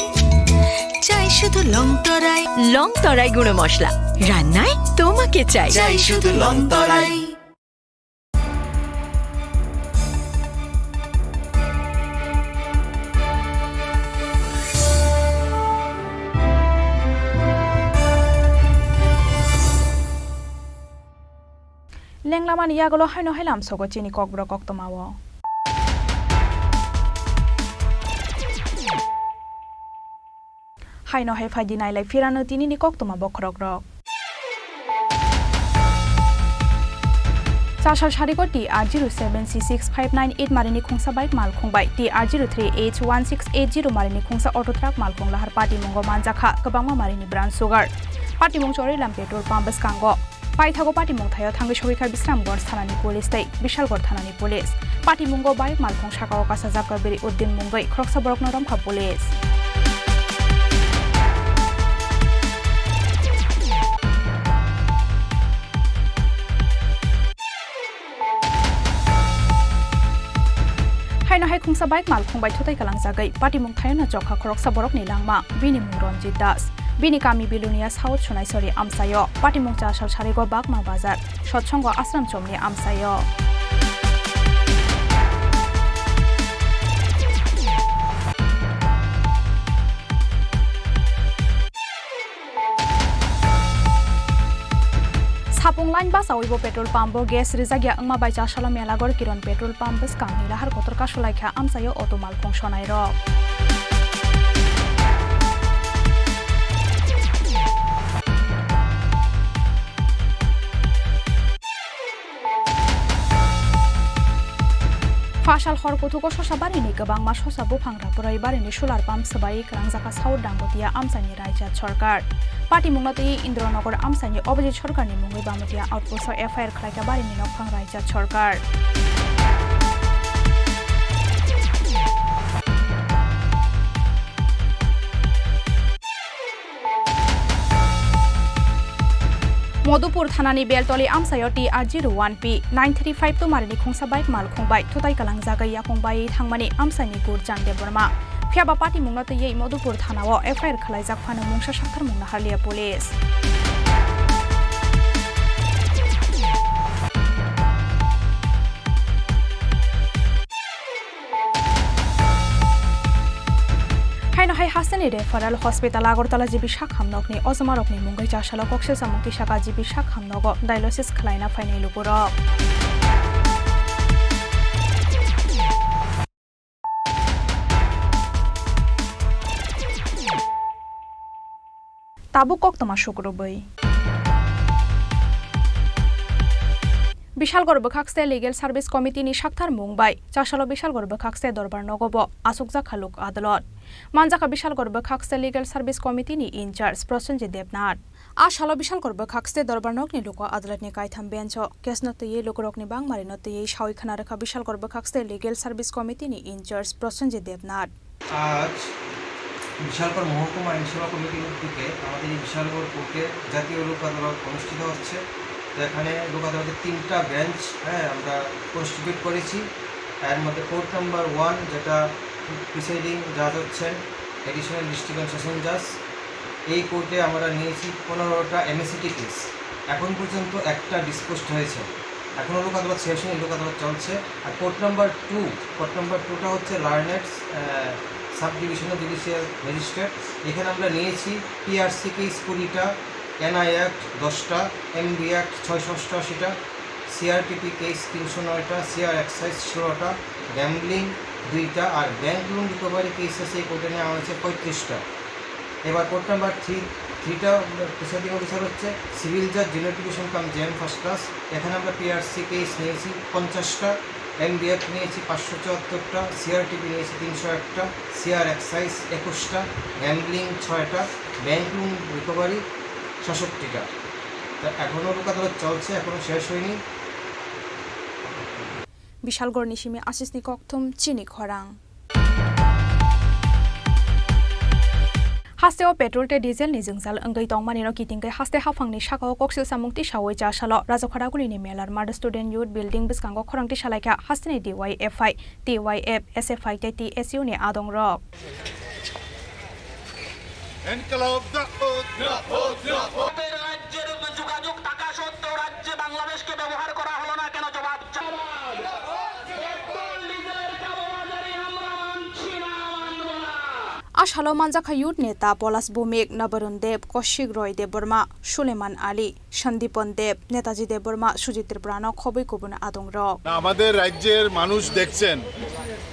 চাই শুধু লং তরাই। লং তরাই গুঁড়ো মশলা, রান্নায় তোমাকে চাই। চাই শুধু লং তরাই। Lenglamani yagulo haino hai lamsogo chini kokborok koktwmao. Haino hai phaidi nailai phirano tinini koktwma bokhorokrok. Chasal sarigo T R zero seven C six five nine eight marini khungsa bike malkhung bai T R zero three H one six eight zero marini khungsa auto truck malkhung lahar patimungo manjakha kwbangma marini brown sugar. Patimung Chorilam petrol pump bwskango. Paithago patimung thaio thangwi sogwi kha Bisramganj thanani police tei Bishalgarh thanani police. Patimungo bike malkhung sakao kasajak Kabiri Uddin mungwi khoroksa borokno romkha police. Haino hai khungsa bike malkhung bai thutai kalangjagwi patimung thaio no chokha khoroksa borokni langma, bini mung Ranjit Das. Bini kami Bilonia South Sonaisori amchaio. Patimung Chasal sarigo Bakma Bazar, Sotsongo Ashram chomni amchaio. Sapung line basawibo petrol pump o gas rijakya wngma bai Chasalo Melagor Kiron petrol pump bwskangni lahar kotor kasulaikha amchaio auto malkhung sonairok. Phasal hor kuthugo sosa barini kwbangma sosa buphang raproi barini solar pump swbai kwrangjaka South Dangotia amchaini raijak sorkar. Patimungno twi Indronagar amchaini Abhijit Sarkarni mungwi Bamotia outpost o F I R khlaikha barini nokphang raijak sorkar. Modupur thanani Beltoli amchaio T R zero one P nine three five two marini khungsa bike malkhung bai thutai kalangjagwi yakung bai thangmani amchaini Gurjan Debbarma. Phiyaba patimungno twiwi Modupur thanao F I R khwlaijak phano mungsa saktharmung naharliya police. Haino hai hasteni referral hospital Agartala G B sak hamnokni ojomarokni mungwi Chasalo kokse samung tisaka G B sak hamnogo dialysis khwlaina phainai lukurok. Tabuk koktwma sukrubwi. Bishalgarh Bwkhakste Legal Service Committee ni saktharmung bai Chasalo Bishalgarh Bwkhakste Dorbar Nogo bo aswkjakha Lok Adalot. Manjakha Bishalgarh Bwkhakste Legal Service Committee ni in charge Prosenjit Debnath. A salo Bishalgarh Bwkhakste Dorbar Nokni Lok Adalotni kaitham bench o case no twiwi lukurokni bangmarino twiwi sawi khna rwkha Bishalgarh Bwkhakste Legal Service Committee ni in charge Prosenjit Debnath. আজ বিশালগড় মহকুমা আইন সেবা কমিটির উদ্যোগে আমাদের এই বিশালগড় কোর্টে জাতীয় লোক আদালত অনুষ্ঠিত হচ্ছে। তো এখানে লোক আদালতের তিনটা বেঞ্চ, হ্যাঁ, আমরা কনস্টিটিউট করেছি। এর মধ্যে কোর্ট নাম্বার ওয়ান, যেটা প্রিসাইডিং জাজ হচ্ছেন অ্যাডিশনাল ডিস্ট্রিক্ট অ্যান্ড সেশন জাজ, এই কোর্টে আমরা নিয়েছি পনেরোটা এমএসিটি কেস। এখন পর্যন্ত একটা ডিসপোজড হয়েছে, এখনও লোক আদালত শেষ হয়নি, লোক আদালত চলছে। আর court number two, court number টুটা হচ্ছে learned sub divisional judicial magistrate. এখানে আমরা নিয়েছি পিআরসি কেস কুড়িটা, এনআই অ্যাক্ট দশটা, এমবি অ্যাক্ট ছয়শো অষ্টআশিটা, সিআরটিপি কেস তিনশো নয়টা, সিআর এক্সাইজ ষোলোটা, গ্যাম্বলিং দুইটা, আর ব্যাংক লোন রিকভারি কেস আছে এই কোর্টে নেওয়া হয়েছে পঁয়ত্রিশটা। এবার কোর্ট নাম্বার থ্রি, থ্রিটা প্রিসাইডিং অফিসার হচ্ছে সিভিল জাজ, জুনিয়র ডিভিশন কাম জেএম ফার্স্ট ক্লাস। এখানে আমরা পিআরসি কেস নিয়েছি পঞ্চাশটা, এমবিএফ নিয়েছি পাঁচশো চুয়াত্তরটা, সিআরটিপি নিয়েছি তিনশো একটা, সিআর এক্সাইজ একুশটা, গ্যাম্বলিং ছয়টা, ব্যাংক লোন রিকভারি সাতষট্টিটা। তা এখনও লোক আদালত চলছে, এখনও শেষ হয়নি। Bishalgarhni simi Asisni kokthum chini khorang. Hasteo petrol tei diesel ni jwngjal wngwi tongmani no kitingwi haste haphangni sakao koksil samung tisawi Chasalo Rajakhoragulini Melar Mother Student Youth Building bwskango khorang tisalaikha hasteni D Y F I, T Y F, S F I tei T S U ni adongrok. ইনকিলাব জিন্দাবাদ। রাজ্যের যোগাযোগ থাকা সত্ত্বেও রাজ্যে বাংলাদেশকে ব্যবহার করা হলো না কেন? জবাব চাই। পেট্রোল ডিজেলের কালোবাজারি আমরা মানছি না, মানব না। A salo manjakha youth neta Polas Bhumik, Nabarun Deb, Kaushik Roy Debbarma, Suleman Ali, Sandipon Deb, Netaji Debbarma, Sujit Tripura no khobwi kubun adongrok. আমাদের রাজ্যের মানুষ দেখছেন,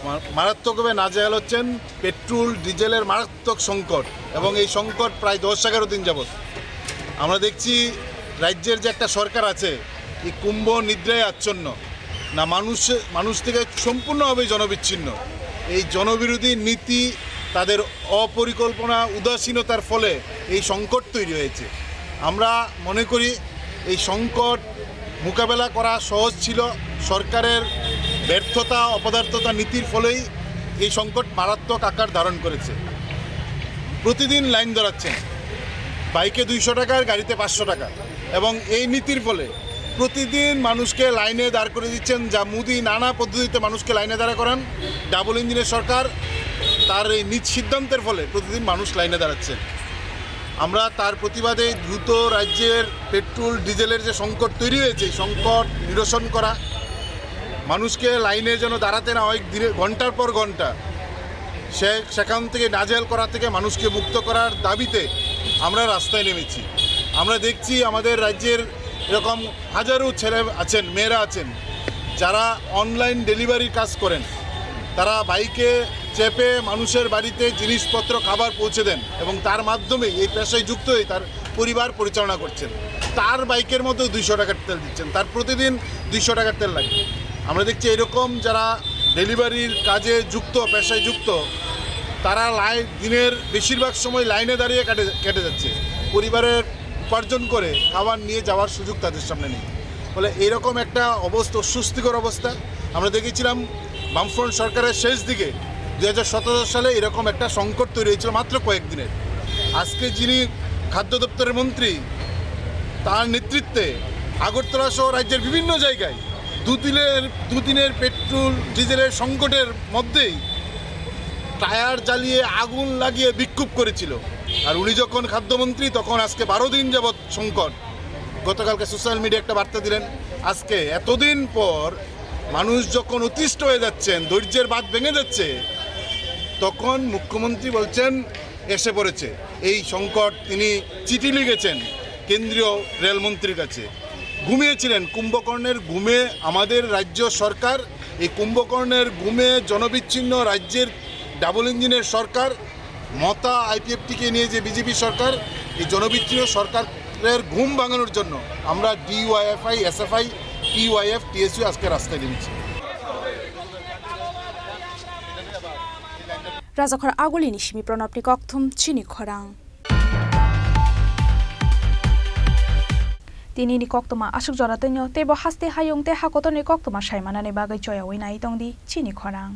মা-, মারাত্মকভাবে নাজেহাল হচ্ছেন। পেট্রোল ডিজেলের মারাত্মক সংকট এবং এই সংকট প্রায় দশ এগারো দিন যাবত। আমরা দেখছি রাজ্যের যে একটা সরকার আছে, এই কুম্ভ নিদ্রায় আচ্ছন্ন, না মানুষ, মানুষ থেকে সম্পূর্ণভাবে জনবিচ্ছিন্ন। এই জনবিরোধী নীতি, তাদের অপরিকল্পনা, উদাসীনতার ফলে এই সংকট তৈরি হয়েছে। আমরা মনে করি এই সংকট মোকাবেলা করা সহজ ছিল। সরকারের ব্যর্থতা, অপদার্থতা নীতির ফলেই এই সংকট মারাত্মক আকার ধারণ করেছে। প্রতিদিন লাইন ধরাচ্ছেন, বাইকে দুইশো টাকা আর গাড়িতে পাঁচশো টাকা, এবং এই নীতির ফলে প্রতিদিন মানুষকে লাইনে দাঁড় করে দিচ্ছেন। যা মোদি নানা পদ্ধতিতে মানুষকে লাইনে দাঁড়া করান, ডাবল ইঞ্জিনের সরকার তার এই নিজ সিদ্ধান্তের ফলে প্রতিদিন মানুষ লাইনে দাঁড়াচ্ছেন। আমরা তার প্রতিবাদে দ্রুত রাজ্যের পেট্রোল ডিজেলের যে সংকট তৈরি হয়েছে, এই সংকট নিরসন করা, মানুষকে লাইনে যেন দাঁড়াতে না হয় দিনে, ঘন্টার পর ঘন্টা, সে, সেখান থেকে নাজেহাল করা থেকে মানুষকে মুক্ত করার দাবিতে আমরা রাস্তায় নেমেছি। আমরা দেখছি আমাদের রাজ্যের এরকম হাজারো ছেলে আছেন, মেয়েরা আছেন, যারা অনলাইন ডেলিভারির কাজ করেন। তারা বাইকে চেপে মানুষের বাড়িতে জিনিসপত্র, খাবার পৌঁছে দেন এবং তার মাধ্যমেই এই পেশায় যুক্ত হয়ে তার পরিবার পরিচালনা করছেন। তার বাইকের মধ্যেও দুইশো টাকার তেল দিচ্ছেন, তার প্রতিদিন দুইশো টাকার তেল লাগে। আমরা দেখছি এরকম যারা ডেলিভারির কাজে যুক্ত, পেশায় যুক্ত, তারা লাইন, দিনের বেশিরভাগ সময় লাইনে দাঁড়িয়ে কাটে, কেটে যাচ্ছে। পরিবারের উপার্জন করে খাবার নিয়ে যাওয়ার সুযোগ তাদের সামনে নেই। ফলে এরকম একটা অবস্থা, অস্বস্তিকর অবস্থা। আমরা দেখেছিলাম বামফ্রন্ট সরকারের শেষ দিকে দুই হাজার সতেরো সালে এরকম একটা সংকট তৈরি হয়েছিল মাত্র কয়েকদিনের। আজকে যিনি খাদ্য দপ্তরের মন্ত্রী, তার নেতৃত্বে আগরতলা সহ রাজ্যের বিভিন্ন জায়গায় দুদিনের, দুদিনের পেট্রোল ডিজেলের সংকটের মধ্যেই টায়ার জ্বালিয়ে আগুন লাগিয়ে বিক্ষোভ করেছিল। আর উনি যখন খাদ্যমন্ত্রী, তখন আজকে বারো দিন যাবৎ সংকট। গতকালকে সোশ্যাল মিডিয়া একটা বার্তা দিলেন, আজকে এতদিন পর মানুষ যখন অতিষ্ঠ হয়ে যাচ্ছেন, ধৈর্যের বাঁধ ভেঙে যাচ্ছে, তখন মুখ্যমন্ত্রী বলছেন এসে পড়েছে এই সংকট। তিনি চিঠি লিখেছেন কেন্দ্রীয় রেলমন্ত্রীর কাছে। ঘুমিয়েছিলেন কুম্ভকর্ণের ঘুমে আমাদের রাজ্য সরকার। এই কুম্ভকর্ণের ঘুমে জনবিচ্ছিন্ন রাজ্যের ডাবল ইঞ্জিনের সরকার, মতা আইপিএফটিকে নিয়ে যে বিজেপি সরকার, এই জনবিচ্ছিন্ন সরকারের ঘুম ভাঙানোর জন্য আমরা ডিওয়াইএফআই, এসএফআই, টিওয়াইএফ, টিএসইউ আজকে রাস্তায় নেমেছি। Rajakhor Agulini simi Pranabni kokthum chini khorang. Tinini koktwma aswk jora twino, teibo haste hayung tei hakotorni koktwma saimanani bagwi choyaui nai tongdi chini khorang.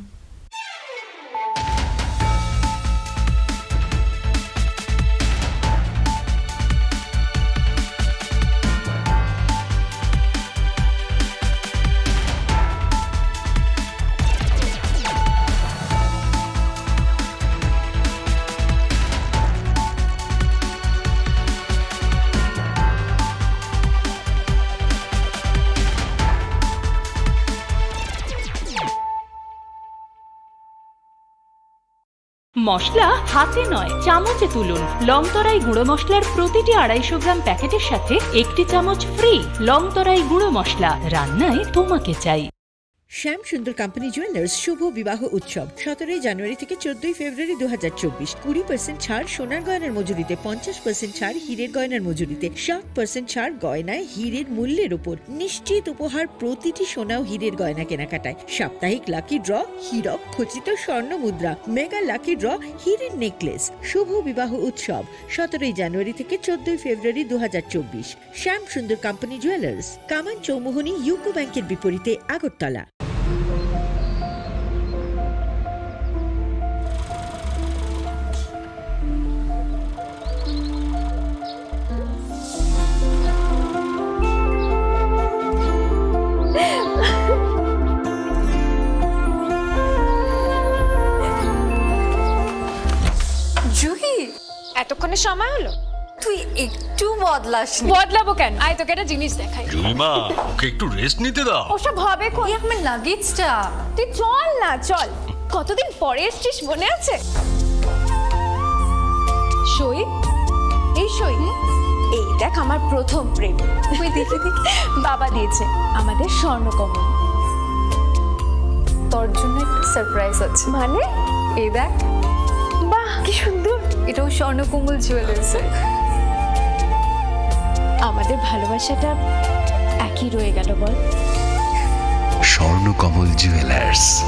মশলা হাতে নয়, চামচে তুলুন। লংতরাই গুঁড়ো মশলার প্রতিটি আড়াইশো গ্রাম প্যাকেটের সাথে একটি চামচ ফ্রি। লংতরাই গুঁড়ো মশলা, রান্নায় তোমাকে চাই। শ্যাম সুন্দর কোম্পানি জুয়েলার্স শুভ বিবাহ উৎসব সতেরোই জানুয়ারি থেকে চোদ্দই ফেব্রুয়ারি দু হাজার চব্বিশ। কুড়ি পার্সেন্ট ছাড় সোনার গয়নার মজুরিতে, পঞ্চাশ পার্সেন্ট ছাড় হীরের গয়নার মজুরিতে, সাত পার্সেন্ট ছাড় গয়নায় হীরের মূল্যের উপর। নিশ্চিত উপহার প্রতিটি সোনা ও হীরের গয়না কেনাকাটায়। সাপ্তাহিক লাকি ড্র, হীরক খচিত স্বর্ণ মুদ্রা, মেগা লাকি ড্র, হীরের নেকলেস। শুভ বিবাহ উৎসব সতেরোই জানুয়ারি থেকে চোদ্দই ফেব্রুয়ারি দু হাজার চব্বিশ। শ্যাম সুন্দর কোম্পানি জুয়েলার্স, কামান চৌমুহনী ইউকো ব্যাংকের বিপরীতে, আগরতলা। জুহি, এতক্ষণ সময় হলো। তুই একটু বদলাসনি। বদলাবো কেন? আয়, তোকে একটা জিনিস দেখাই। জুইমা, ওকে একটু রেস্ট নিতে দাও। ওসব হবে কোন? এই আমার লাগেজটা। তুই চল না, চল। কতদিন পরে এসছিস, মনে আছে? সই, এই সই, এই দেখ আমার প্রথম প্রেম। ওই দেখি, দেখি। বাবা দিয়েছে আমাদের স্বর্ণকমল। তোর জন্য একটা সারপ্রাইজ আছে। মানে? এই দেখ। বাহ, কি সুন্দর। এটাও স্বর্ণকমল জুয়েলার্সের। আমাদের ভালোবাসাটা একই রয়ে গেল, বল? স্বর্ণকমল জুয়েলার্স,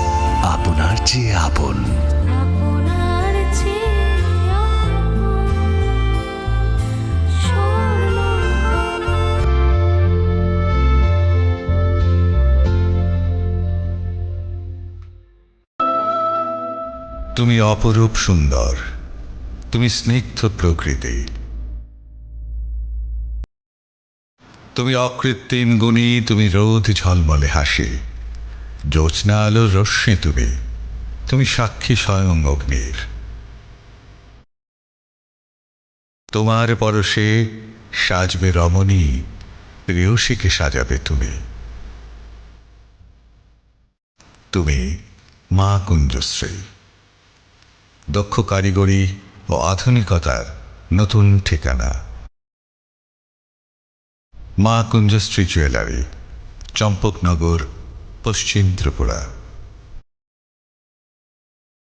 আপনার চেয়ে আপন। আপনার চেয়ে আপন। তুমি অপরূপ সুন্দর, তুমি স্নিগ্ধ প্রকৃতি, তুমি অকৃত্রিম গুণী, তুমি রোদ ঝলমলে হাসি, জ্যোৎস্না আলোর রশ্মি তুমি, তুমি সাক্ষী স্বয়ং অগ্নির। তোমার পরশে সাজবে রমণী, প্রেয়সীকে সাজাবে তুমি। তুমি মা কুঞ্জশ্রী, দক্ষ কারিগরি ও আধুনিকতার নতুন ঠিকানা। মা কুঞ্জশ্রী জুয়েলারি, চম্পকনগর, পশ্চিম ত্রিপুরা।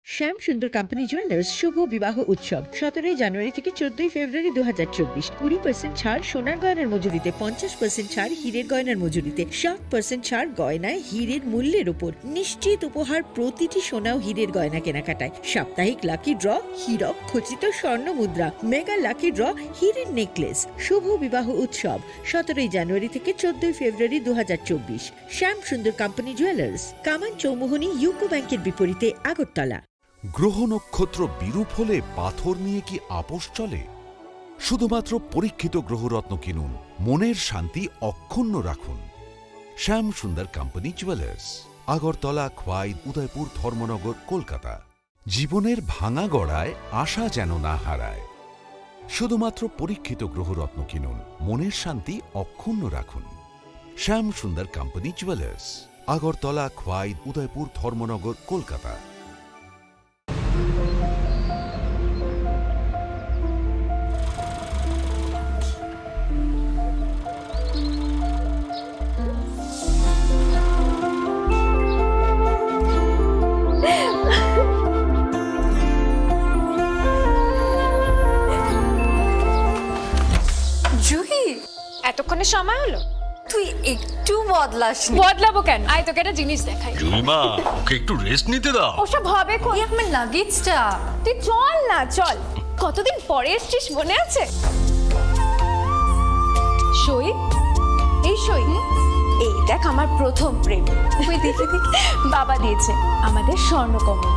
শ্যাম সুন্দর কোম্পানি জুয়েলার্স শুভ বিবাহ উৎসব সতেরোই জানুয়ারি থেকে চোদ্দই ফেব্রুয়ারি দু হাজার চব্বিশ। কুড়ি পার্সেন্ট ছাড় সোনার গয়নার মজুরিতে, পঞ্চাশ পার্সেন্ট ছাড় হীরের গয়নার মজুরিতে, সাত পার্সেন্ট ছাড় গয়নায় হীরের মূল্যের উপর। নিশ্চিত উপহার প্রতিটি সোনা ও হীরের গয়না কেনাকাটায়। সাপ্তাহিক লাকি ড্র, হীরক খচিত স্বর্ণ মুদ্রা, মেগা লাকি ড্র, হীরের নেকলেস। শুভ বিবাহ উৎসব সতেরোই জানুয়ারি থেকে চোদ্দই ফেব্রুয়ারি দু হাজার চব্বিশ। শ্যাম সুন্দর কোম্পানি জুয়েলার্স, কামান চৌমুহনী ইউকো ব্যাংকের বিপরীতে আগরতলা। গ্রহ নক্ষত্র বিরূপ হলে পাথর নিয়ে কি আপোষ চলে? শুধুমাত্র পরীক্ষিত গ্রহরত্ন কিনুন, মনের শান্তি অক্ষুণ্ণ রাখুন। শ্যাম সুন্দর কোম্পানি জুয়েলার্স, আগরতলা, খোয়াই, উদয়পুর, ধর্মনগর, কলকাতা। জীবনের ভাঙা গড়ায় আশা যেন না হারায়। শুধুমাত্র পরীক্ষিত গ্রহরত্ন কিনুন, মনের শান্তি অক্ষুণ্ণ রাখুন। শ্যাম সুন্দর কোম্পানি জুয়েলার্স, আগরতলা, খোয়াই, উদয়পুর, ধর্মনগর, কলকাতা। জুহি, এতক্ষণে সময় হলো? তুই একটু বদলাসনি। বদলাবো কেন? আয়, তোকে একটা জিনিস দেখাই। জুইমা, ওকে একটু রেস্ট নিতে দাও। ওসব হবে কোন? এই আমার লাগেজটা। তুই চল না, চল। কতদিন পরে এসছিস, মনে আছে? সই, এই সই, এই দেখ আমার প্রথম প্রেম। ওই দেখি, দেখি। বাবা দিয়েছে আমাদের স্বর্ণকমল।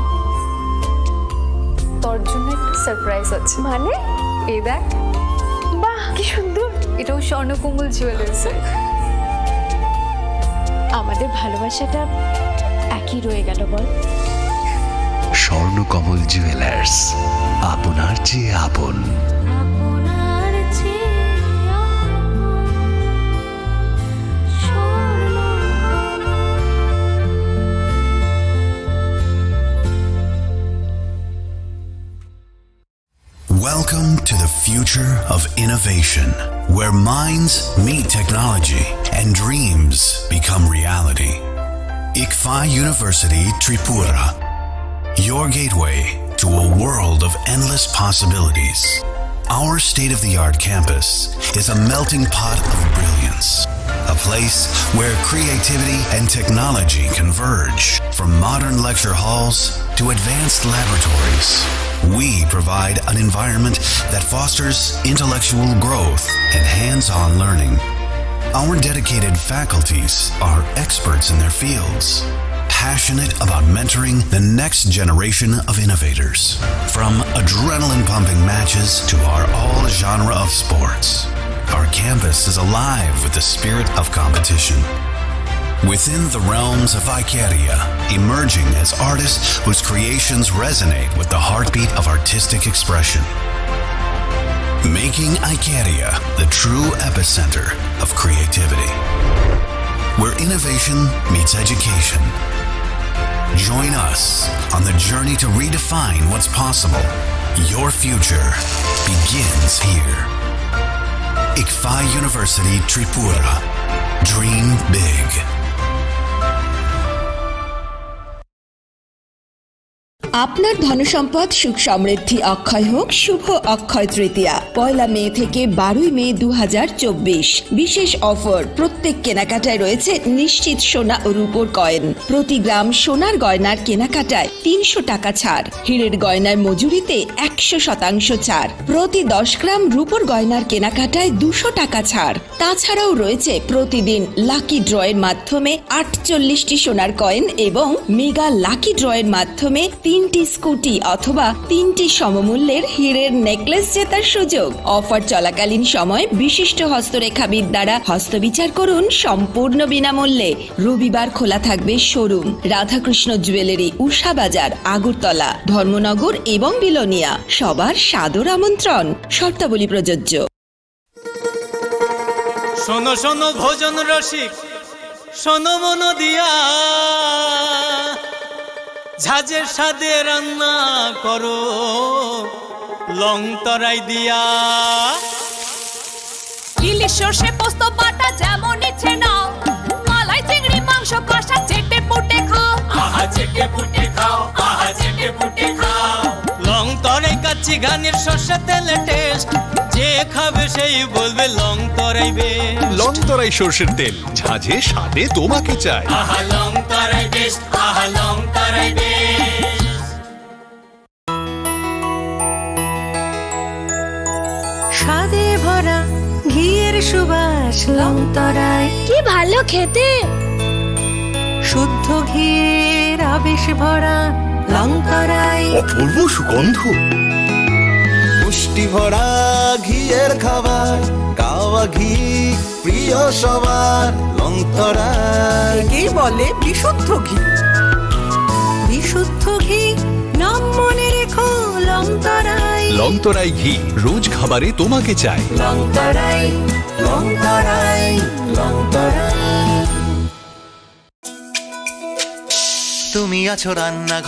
তোর জন্য একটা সারপ্রাইজ আছে। মানে? এই দেখ। বাহ, কি সুন্দর। এটাও স্বর্ণকমল জুয়েলার্সের। আমাদের ভালোবাসাটা একই রয়ে গেল, বল? স্বর্ণকমল জুয়েলার্স, আপনার চেয়ে আপন। আপনার চেয়ে আপন। Welcome to the future of innovation, where minds meet technology and dreams become reality. Ikfa University Tripura, your gateway to a world of endless possibilities. Our state-of-the-art campus is a melting pot of brilliance, a place where creativity and technology converge. From modern lecture halls to advanced laboratories, we provide an environment that fosters intellectual growth and hands-on learning. Our dedicated faculties are experts in their fields, passionate about mentoring the next generation of innovators. From adrenaline-pumping matches to our all-genre of sports, our campus is alive with the spirit of competition. Within the realms of Icaria, emerging as artists whose creations resonate with the heartbeat of artistic expression. Making Icaria the true epicenter of creativity, where innovation meets education. Join us on the journey to redefine what's possible. Your future begins here. Ikfa University Tripura. Dream big. আপনার ধনসম্পদ সুখ সমৃদ্ধি অক্ষয় হোক শুভ অক্ষয় তৃতীয়া। পয়লা মে থেকে বারোই মে দু হাজার চব্বিশ। বিশেষ অফার, প্রত্যেক কেনাকাটায় রয়েছে নিশ্চিত সোনা ও রূপোর কয়েন। প্রতি গ্রাম সোনার গয়নার কেনাকাটায় তিনশো টাকা ছাড়। হীরের গয়নার মজুরিতে একশো শতাংশ ছাড়। প্রতি দশ গ্রাম রূপোর গয়নার কেনাকাটায় দুশো টাকা ছাড়। তাছাড়াও রয়েছে প্রতিদিন লাকি ড্রয়ের মাধ্যমে আটচল্লিশটি সোনার কয়েন এবং মেগা লাকি ড্রয়ের মাধ্যমে তিনটি স্কুটি অথবা তিনটি সমমূল্যের হীরের নেকলেস জেতার সুযোগ। অফার চলাকালীন সময় বিশিষ্ট হস্তরেখাবিদ দ্বারা হস্তবিচার করুন সম্পূর্ণ বিনামূল্যে। রবিবার খোলা থাকবে শোরুম রাধাকৃষ্ণ জুয়েলারি, উষা বাজার, আগরতলা, ধর্মনগর এবং বিলোনিয়া। সবার সাদর আমন্ত্রণ। শর্তাবলী প্রযোজ্য। শোনো শোনো ভোজন রসিক, শোনো মন দিয়া, ঝাঁঝের স্বাদে রান্না করো লং তরাই দিয়া। ইলিশ সর্ষে পোস্ত বাটা যেমন ইচ্ছে নাও, মালাই চিংড়ি মাংস কষা চেটে পুটে খাও। আহা চেটে পুটে খাও, আহা চেটে পুটে খাও। লং তরাই কাচ্চি ঘানির সর্ষে তেলে টেস্ট, যে খাবে সেই বলবে লং তরাই বেশ। লং তরাই সর্ষের তেল, ঝাঁঝে স্বাদে তোমাকে চাই। আহা লং তরাই বেশ, আহা লং তরাই বেশ। স্বাদে ভরা ঘিয়ের সুবাস লং তরাই। কি ভালো খেতে! শুদ্ধ ঘিয়ের আবেশ ভরা লং তরাই। অপূর্ব সুগন্ধ। পুষ্টি ভরা ঘিয়ের খাবার, গাওয়া ঘি প্রিয় সবার, লং তরাই। একেই বলে বিশুদ্ধ ঘি। বিশুদ্ধ ঘি, নাম মনে রেখো লং তরাই। লং তরাই ঘি রোজ খাবারে তোমাকে চাই। লং তরাই, লং তরাই, লং তরাই। তুমি আছো রান্না